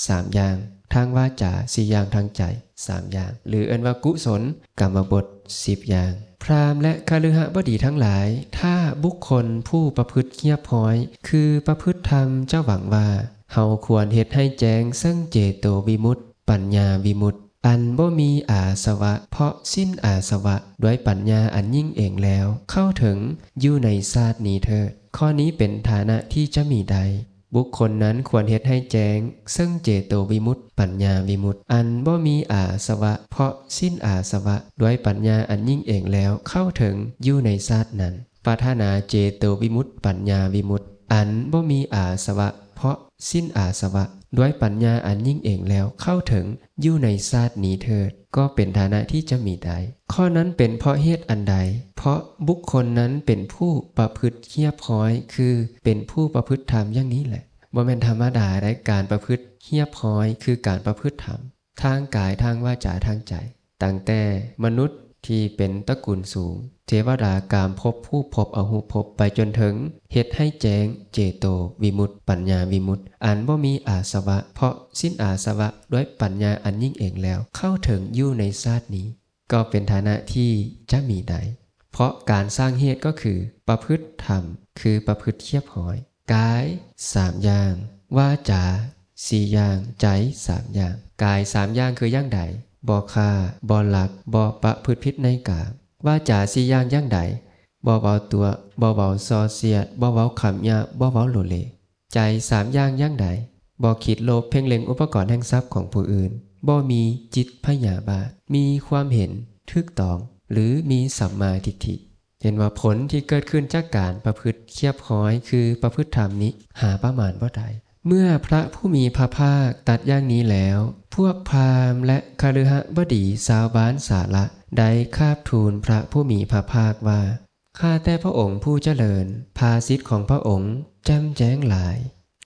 ສາມຢ່າງ, ທາງວາຈາສີ່ຢ່າງ, ທາງໃຈສາມຢ່າງ ຫຼື ເອີ້ນວ່າກຸສົນກຳມະບົດສິບຢ່າງ. ພຣາມ ແລະ ຄະລືຫະບໍດີທັງຫຼາຍ, ຖ້າບຸກຄົນຜູ້ປະພຶດຮຽບຮ້ອຍ ຄືປະພຶດທຳ ຈະຫວັງວ່າ ເຮົາຄວນເຮັດໃຫ້ແຈ້ງເຊິ່ງເຈໂຕວິມຸດ, ປັນຍາວິມຸດ, ອັນບໍ່ມີອາສະວະ ເພາະສິ້ນອາສະວະ ດ້ວຍປັນຍາອັນຍິ່ງເອງແລ້ວ ເຂົ້າເຖິງຢູ່ໃນຊາດນີ້ເທີດ. ຂໍ້ນີ້ເປັນຖານະທີ່ຈະມີໄດ້. ບຸກຄົນນັ້ນຄວນເຮັດໃຫ້ແຈ້ງ ເຊິ່ງເຈໂຕວິມຸດ ປັນຍາວິມຸດ ອັນບໍ່ມີອາສະວະ ເພາະສິ້ນອາສະວະ ດ້ວຍປັນຍາອັນຍິ່ງເອງແລ້ວ ເຂົ້າເຖິງຢູ່ໃນຊາດນັ້ນ. ປາດຖະໜາເຈໂຕວິມຸດ ປັນຍາວິມຸດ ອັນບໍ່ມີອາສະວະ ເພາະສິ້ນອາສະວະ ດ້ວຍປັນຍາອັນຍິ່ງເອງແລ້ວ ເຂົ້າເຖິງຢູ່ໃນຊາດນີ້ເທີດ ກໍເປັນຖານະທີ່ຈະມີໄດ້. ຂໍ້ນັ້ນເປັນເພາະເຫດອັນໃດ? ເພາະບຸກຄົນນັ້ນເປັນຜູ້ປະພຶດຮຽບຮ້ອຍ ຄືເປັນຜູ້ປະພຶດທຳຢ່າງນີ້ແຫຼະ. ບໍ່ແມ່ນທຳມະດາໃດ ການປະພຶດຮຽບຮ້ອຍ ຄືການປະພຶດທຳ ທາງກາຍ ທາງວາຈາ ທາງໃຈ. ຕັ້ງແຕ່ມະນຸດທີ່ເປັນຕະກຸນສູງ ເທວະດາ ກາມພົບ ຮູບພົບ ອະຮູບພົບ ໄປຈົນເຖິງເຮັດໃຫ້ແຈ້ງເຈໂຕວິມຸດ ປັນຍາວິມຸດ ອັນບໍ່ມີອາສະວະ ເພາະສິ້ນອາສະວະ ດ້ວຍປັນຍາອັນຍິ່ງເອງແລ້ວ ເຂົ້າເຖິງຢູ່ໃນຊາດນີ້ ກໍເປັນຖານະທີ່ຈະມີໄດ້. ເພາະການສ້າງເຫດກໍຄືປະພຶດທຳ ຄືປະພຶດຮຽບຮ້ອຍ. ກາຍສາມຢ່າງ, ວາຈາສີ່ຢ່າງ, ໃຈສາມຢ່າງ. ກາຍສາມຢ່າງຄືຢ່າງໃດ? ບໍ່ຂ້າ, ບໍ່ລັກ, ບໍ່ປະພຶດຜິດໃນກາມ. ວາຈາສີ່ຢ່າງຢ່າງໃດ? ບໍ່ເວົ້າຕົວະ, ບໍ່ເວົ້າສໍ່ສຽດ, ບໍ່ເວົ້າຄຳຫຍາບ, ບໍ່ເວົ້າໂລເລ. ໃຈສາມຢ່າງຢ່າງໃດ? ບໍ່ຄິດໂລບເພງເລັງອຸປະກອນແຫ່ງຊັບຂອງຜູ້ອື່ນ, ບໍ່ມີຈິດພະຍາບາດ, ມີຄວາມເຫັນຖືກຕ້ອງ ຫຼື ມີສຳມາທິດຖິ. ເຫັນວ່າຜົນທີ່ເກີດຂຶ້ນຈາກການປະພຶດຮຽບຮ້ອຍ ຄືປະພຶດທຳນີ້ ຫາປະມານບໍ່ໄດ້. ເມື່ອພະຜູ້ມີພະພາກຕັດຢ່າງນີ້ແລ້ວ, ພວກພາມ ແລະ ຄະລືຫະບໍດີຊາວບ້ານສາລະ ໄດ້ຄາບທູນພະຜູ້ມີພະພາກວ່າ, ຂ້າແຕ່ພະອົງຜູ້ຈະເລີນ, ພາສິດຂອງພະອົງແຈ່ມແຈ້ງຫຼາຍ.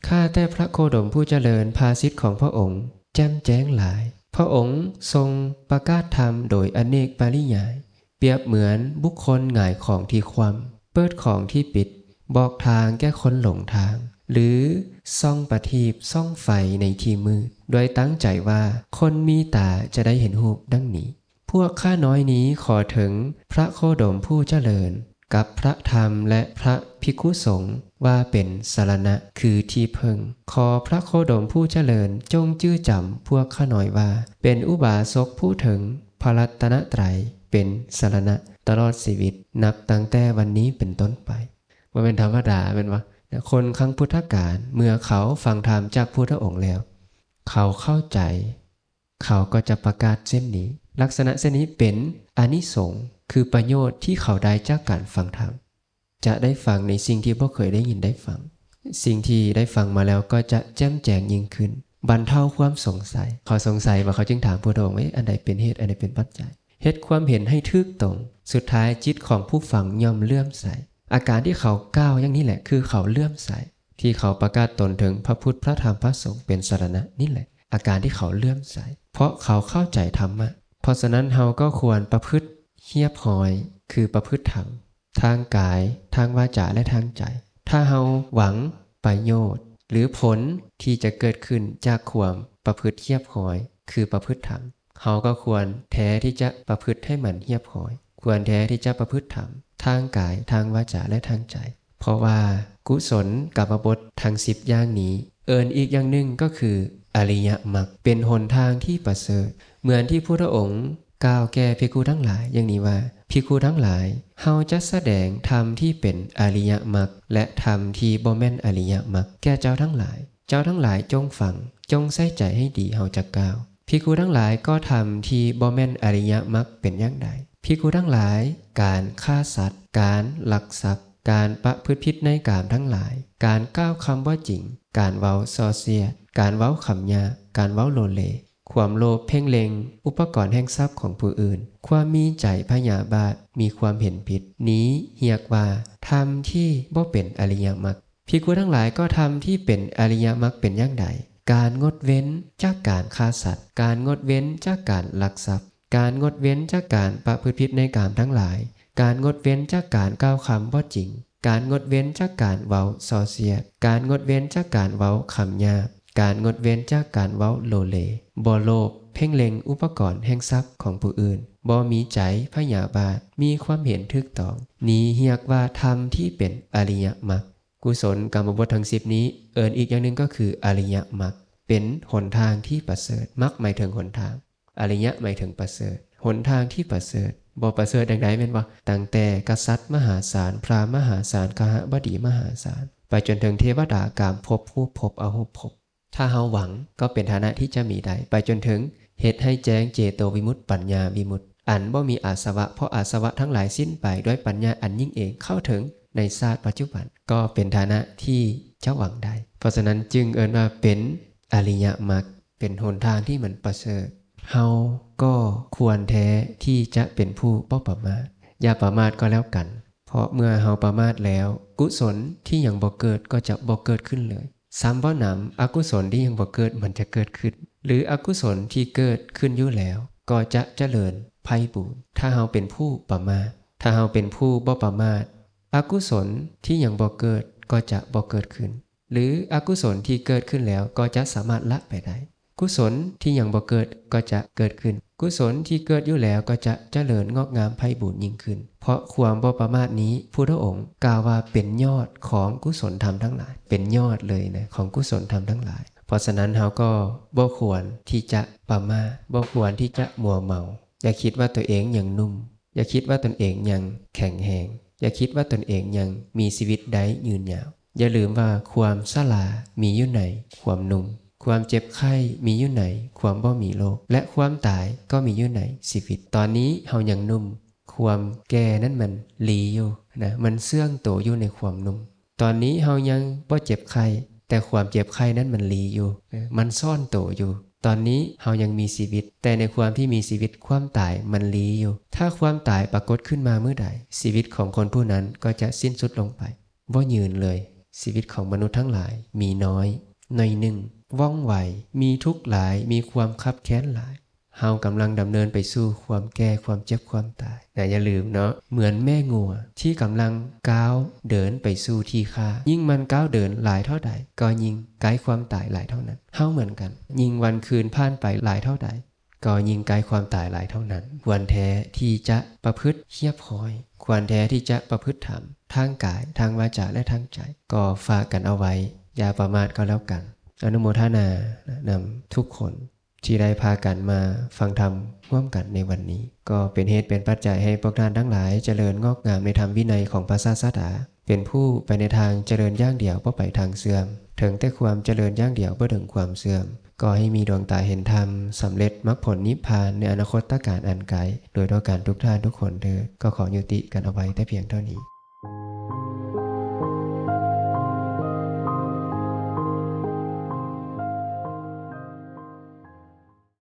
ຂ້າແຕ່ພະໂຄດົມຜູ້ຈະເລີນ, ພາສິດຂອງພະອົງແຈ່ມແຈ້ງຫຼາຍ. ພະອົງຊົງປະກາດທຳໂດຍອະເນກປະລິຍາຍ, ປຽບເໝືອນບຸກຄົນຫງາຍຂອງທີ່ຂວ້ຳ, ເປີດຂອງທີ່ປິດ, ບອກທາງແກ່ຄົນຫຼົງທາງ, ຫຼື ສ່ອງປະທີບສ່ອງໄຟໃນທີ່ມືດ, ດ້ວຍຕັ້ງໃຈວ່າຄົນມີຕາຈະໄດ້ເຫັນຮູບດັ່ງນີ້. ພວກຂ້ານ້ອຍນີ້ຂໍເຖິງພະໂຄດົມຜູ້ຈະເລີນ ກັບພະທຳ ແລະ ພະພິກຂຸສົງ ວ່າເປັນສະລະນະ ຄືທີ່ເພິ່ງ. ຂໍພະໂຄດົມຜູ້ຈະເລີນ ຈົ່ງຈື່ຈຳພວກຂ້ານ້ອຍວ່າ ເປັນອຸບາສົກຜູ້ເຖິງພະລັດຕະນະໄຕ ເປັນສະລະນະຕະຫຼອດຊີວິດ ນັບຕັ້ງແຕ່ວັນນີ້ເປັນຕົ້ນໄປ. ບໍ່ແມ່ນທຳມະດາແມ່ນບໍ່? ຄົນຄັ້ງພຸດທະການ ເມື່ອເຂົາຟັງທຳຈາກພຸດທະອົງແລ້ວ ເຂົາເຂົ້າໃຈ ເຂົາກໍຈະປະກາດເຊັ່ນນີ້. ລັກສະນະເຊັ່ນນີ້ເປັນອານິສົງ ຄືປະໂຫຍດທີ່ເຂົາໄດ້ຈາກການຟັງທຳ. ຈະໄດ້ຟັງໃນສິ່ງທີ່ບໍ່ເຄີຍໄດ້ຍິນໄດ້ຟັງ. ສິ່ງທີ່ໄດ້ຟັງມາແລ້ວກໍຈະແຈ່ມແຈ້ງຍິ່ງຂຶ້ນ, ບັນເທົາຄວາມສົງໄສ. ເຂົາສົງໄສວ່າ ເຂົາຈຶ່ງຖາມພຸດທະອົງວ່າ ເອະ ອັນໃດເປັນເຫດ, ອັນໃດເປັນປັດໄຈ. ເຮັດຄວາມເຫັນໃຫ້ຖືກຕົງ. ສຸດທ້າຍຈິດຂອງຜູ້ຟັງຍ່ອມເລື່ອມໃສ. ອາການທີ່ເຂົາກ່າວຢ່າງນີ້ແຫຼະ ຄືເຂົາເລື່ອມໃສ. ທີ່ເຂົາປະກາດຕົນເຖິງພະພຸດ ພະທຳ ພະສົງ ເປັນສະລະນະນີ້ແຫຼະ ອາການທີ່ເຂົາເລື່ອມໃສ ເພາະເຂົາເຂົ້າໃຈທຳມະ. ເພາະສະນັ້ນ ເຮົາກໍຄວນປະພຶດຮຽບຮ້ອຍ ຄືປະພຶດທຳ ທາງກາຍ, ທາງວາຈາ ແລະ ທາງໃຈ. ຖ້າເຮົາຫວັງປະໂຫຍດ ຫຼື ຜົນທີ່ຈະເກີດຂຶ້ນຈາກຄວາມປະພຶດຮຽບຮ້ອຍ ຄືປະພຶດທຳ, ເຮົາກໍຄວນແທ້ທີ່ຈະປະພຶດໃຫ້ມັນຮຽບຮ້ອຍ, ຄວນແທ້ທີ່ຈະປະພຶດທຳ ທາງກາຍ, ທາງວາຈາ ແລະ ທາງໃຈ. ເພາະວ່າກຸສົນກຳມະບົດທັງສິບຢ່າງນີ້ ເອີ້ນອີກຢ່າງໜຶ່ງກໍຄືອະລິຍະມັກ, ເປັນຫົນທາງທີ່ປະເສີດ. ເໝືອນທີ່ພຸດທະອົງກ່າວແກ່ພິກຂຸທັງຫຼາຍຢ່າງນີ້ວ່າ, ພິກຂຸທັງຫຼາຍ, ເຮົາຈະສະແດງທຳທີ່ເປັນອະລິຍະມັກ ແລະ ທຳທີ່ບໍ່ແມ່ນອະລິຍະມັກແກ່ເຈົ້າທັງຫຼາຍ. ເຈົ້າທັງຫຼາຍຈົ່ງຟັງ, ຈົ່ງໃສ່ໃຈໃຫ້ດີ, ເຮົາຈະກ່າວ. ພິກຂຸທັງຫຼາຍ, ກໍທຳທີ່ບໍ່ແມ່ນອະລິຍະມັກເປັນຢ່າງໃດ? ພິກຂຸທັງຫຼາຍ, ການຂ້າສັດ, ການລັກຊັບ, ການປະພຶດຜິດໃນກາມທັງຫຼາຍ, ການກ່າວຄຳບໍ່ຈິງ, ການເວົ້າສໍ່ສຽດ, ການເວົ້າຄຳຫຍາບ, ການເວົ້າໂລເລ, ຄວາມໂລບເພງເລັງອຸປະກອນແຫ່ງຊັບຂອງຜູ້ອື່ນ, ຄວາມມີໃຈພະຍາບາດ, ມີຄວາມເຫັນຜິດ, ນີ້ຮຽກວ່າທຳທີ່ບໍ່ເປັນອະລິຍະມັກ. ພິກຂຸທັງຫຼາຍ, ກໍທຳທີ່ເປັນອະລິຍະມັກເປັນຢ່າງໃດ? ການງົດເວັ້ນຈາກການຂ້າສັດ, ການງົດເວັ້ນຈາກການລັກຊັບ, ການງົດເວັ້ນຈາກການປະພຶດຜິດໃນກາມທັງຫຼາຍ, ການງົດເວັ້ນຈາກການກ່າວຄຳບໍ່ຈິງ, ການງົດເວັ້ນຈາກການເວົ້າສໍ່ສຽດ, ການງົດເວັ້ນຈາກການເວົ້າຄຳຫຍາບ, ການງົດເວັ້ນຈາກການເວົ້າໂລເລ, ບໍ່ໂລບເພງເລັງອຸປະກອນແຫ່ງຊັບຂອງຜູ້ອື່ນ, ບໍ່ມີໃຈພະຍາບາດ, ມີຄວາມເຫັນຖືກຕ້ອງ, ນີ້ຮຽກວ່າທຳທີ່ເປັນອະລິຍະມັກ. ກຸສົນກຳມະບົດທັງສິບນີ້ ເອີ້ນອີກຢ່າງໜຶ່ງກໍຄືອະລິຍະມັກ, ເປັນຫົນທາງທີ່ປະເສີດ. ມັກໝາຍເຖິງຫົນທາງ, ອະລິຍະໝາຍເຖິງປະເສີດ, ຫົນທາງທີ່ປະເສີດ. ບໍ່ປະເສີດຢ່າງໃດແມ່ນບໍ່? ຕັ້ງແຕ່ກະສັດມະຫາສານ, ພຣາມມະຫາສານ, ຄະຫະບໍດີມະຫາສານ, ໄປຈົນເຖິງເທວະດາກາມພົບ ຮູບພົບ ອະຮູບພົບ. ຖ້າເຮົາຫວັງກໍເປັນຖານະທີ່ຈະມີໄດ້ ໄປຈົນເຖິງເຮັດໃຫ້ແຈ້ງເຈໂຕວິມຸດ ປັນຍາວິມຸດ ອັນບໍ່ມີອາສະວະ ເພາະອາສະວະທັງຫຼາຍສິ້ນໄປ ດ້ວຍປັນຍາອັນຍິ່ງເອງເຂົ້າເຖິງໃນຊາດປັດຈຸບັນ ກໍເປັນຖານະທີ່ຈະຫວັງໄດ້. ເພາະສະນັ້ນຈຶ່ງເອີ້ນວ່າເປັນອະລິຍະມັກ ເປັນຫົນທາງທີ່ມັນປະເສີດ. ເຮົາກໍຄວນແທ້ທີ່ຈະເປັນຜູ້ບໍ່ປະໝາດ. ຢ່າປະໝາດກໍແລ້ວກັນ ເພາະເມື່ອເຮົາປະໝາດແລ້ວ ກຸສົນທີ່ຍັງບໍ່ເກີດກໍຈະບໍ່ເກີດຂຶ້ນເລີຍ. ຊ້ຳບໍ່ໜຳ ອະກຸສົນທີ່ຍັງບໍ່ເກີດມັນຈະເກີດຂຶ້ນ ຫຼື ອະກຸສົນທີ່ເກີດຂຶ້ນຢູ່ແລ້ວກໍຈະຈະເລີນໄພບູນ. ຖ້າເຮົາເປັນຜູ້ປະໝາດ, ຖ້າເຮົາເປັນຜູ້ບໍ່ປະໝາດ, ອະກຸສົນທີ່ຍັງບໍ່ເກີດກໍຈະບໍ່ເກີດຂຶ້ນ ຫຼື ອະກຸສົນທີ່ເກີດຂຶ້ນແລ້ວກໍຈະສາມາດລະໄປໄດ້. ກຸສົນທີ່ຍັງບໍ່ເກີດກໍຈະເກີດຂຶ້ນ. ກຸສົນທີ່ເກີດຢູ່ແລ້ວກໍຈະຈະເລີນງອກງາມໄພບູນຍິ່ງຂຶ້ນ. ເພາະຄວາມບໍ່ປະໝາດນີ້ ພຸດທະອົງກ່າວວ່າເປັນຍອດຂອງກຸສົນທຳທັງຫຼາຍ, ເປັນຍອດເລີຍນະ ຂອງກຸສົນທຳທັງຫຼາຍ. ເພາະສະນັ້ນເຮົາກໍບໍ່ຄວນທີ່ຈະປະໝາດ, ບໍ່ຄວນທີ່ຈະມົວເມົາ. ຢ່າຄິດວ່າຕົວເອງຍັງໜຸ່ມ, ຢ່າຄິດວ່າຕົນເອງຍັງແຂງແຮງ, ຢ່າຄິດວ່າຕົນເອງຍັງມີຊີວິດໄດ້ຍືນຍາວ. ຢ່າລືມວ່າຄວາມຊະລາມີຢູ່ໃນຄວາມໜຸ່ມ, ຄວາມເຈັບໄຂ້ມີຢູ່ໃນຄວາມບໍ່ມີໂລກ ແລະ ຄວາມຕາຍກໍມີຢູ່ໃນຊີວິດ. ຕອນນີ້ເຮົາຍັງໜຸ່ມ, ຄວາມແກ່ນັ້ນມັນລີຢູ່ນະ, ມັນເຊື່ອງໂຕຢູ່ໃນຄວາມໜຸ່ມ. ຕອນນີ້ເຮົາຍັງບໍ່ເຈັບໄຂ້, ແຕ່ຄວາມເຈັບໄຂ້ນັ້ນມັນລີຢູ່, ເອີ ມັນຊ່ອນໂຕຢູ່. ຕອນນີ້ເຮົາຍັງມີຊີວິດ, ແຕ່ໃນຄວາມທີ່ມີຊີວິດ, ຄວາມຕາຍມັນລີຢູ່. ຖ້າຄວາມຕາຍປາກົດຂຶ້ນມາມື້ໃດ, ຊີວິດຂອງຄົນຜູ້ນັ້ນກໍຈະສິ້ນສຸດລົງໄປ. ບໍ່ຍືນເລີຍ. ຊີວິດຂອງມະນຸດທັງຫຼາຍມີນ້ອຍ, ໜ້ອຍໜຶ່ງ, ວ່ອງໄວ, ມີທຸກຫຼາຍ, ມີຄວາມຄັບແຄ້ນຫຼາຍ. ເຮົາກຳລັງດຳເນີນໄປສູ່ຄວາມແກ່, ຄວາມເຈັບ, ຄວາມຕາຍນະ. ຢ່າລືມເນາະ, ເໝືອນແມ່ງົວທີ່ກຳລັງກ້າວເດີນໄປສູ່ທີ່ຂ້າ, ຍິ່ງມັນກ້າວເດີນຫຼາຍເທົ່າໃດ, ກໍຍິ່ງໃກ້ຄວາມຕາຍຫຼາຍເທົ່ານັ້ນ. ເຮົາເໝືອນກັນ, ຍິ່ງວັນຄືນຜ່ານໄປຫຼາຍເທົ່າໃດ, ກໍຍິ່ງໃກ້ຄວາມຕາຍຫຼາຍເທົ່ານັ້ນ. ຄວນແທ້ທີ່ຈະປະພຶດຮຽບຮ້ອຍ, ຄວນແທ້ທີ່ຈະປະພຶດທຳ ທາງກາຍ, ທາງວາຈາ ແລະ ທາງໃຈ. ກໍຝາກກັນເອົາໄວ້, ຢ່າປະໝາດກໍແລ້ວກັນ. ອະນຸໂມທະນານຳທຸກຄົນທີ່ໄດ້ພາກັນມາຟັງທຳຮ່ວມກັນໃນວັນນີ້. ກໍເປັນເຫດເປັນປັດໄຈໃຫ້ພວກທ່ານທັງຫຼາຍຈະເລີນງອກງາມໃນທຳວິໄນຂອງພະສາດສະດາ, ເປັນຜູ້ໄປໃນທາງຈະເລີນຢ່າງດຽວ, ບໍ່ໄປທາງເສື່ອມ, ເຖິງແຕ່ຄວາມຈະເລີນຢ່າງດຽວ, ບໍ່ເຖິງຄວາມເສື່ອມ. ຂໍໃຫ້ມີດວງຕາເຫັນທຳ, ສຳເລັດມັກຜົນນິບພານໃນອະນາຄົດຕະການອັນໃກ້, ໂດຍທົ່ວກັນທຸກທ່ານທຸກຄົນເທີ້ນ. ກໍຂໍຍຸຕິກັນເອົາໄວ້ແຕ່ພຽງເທົ່ານີ້.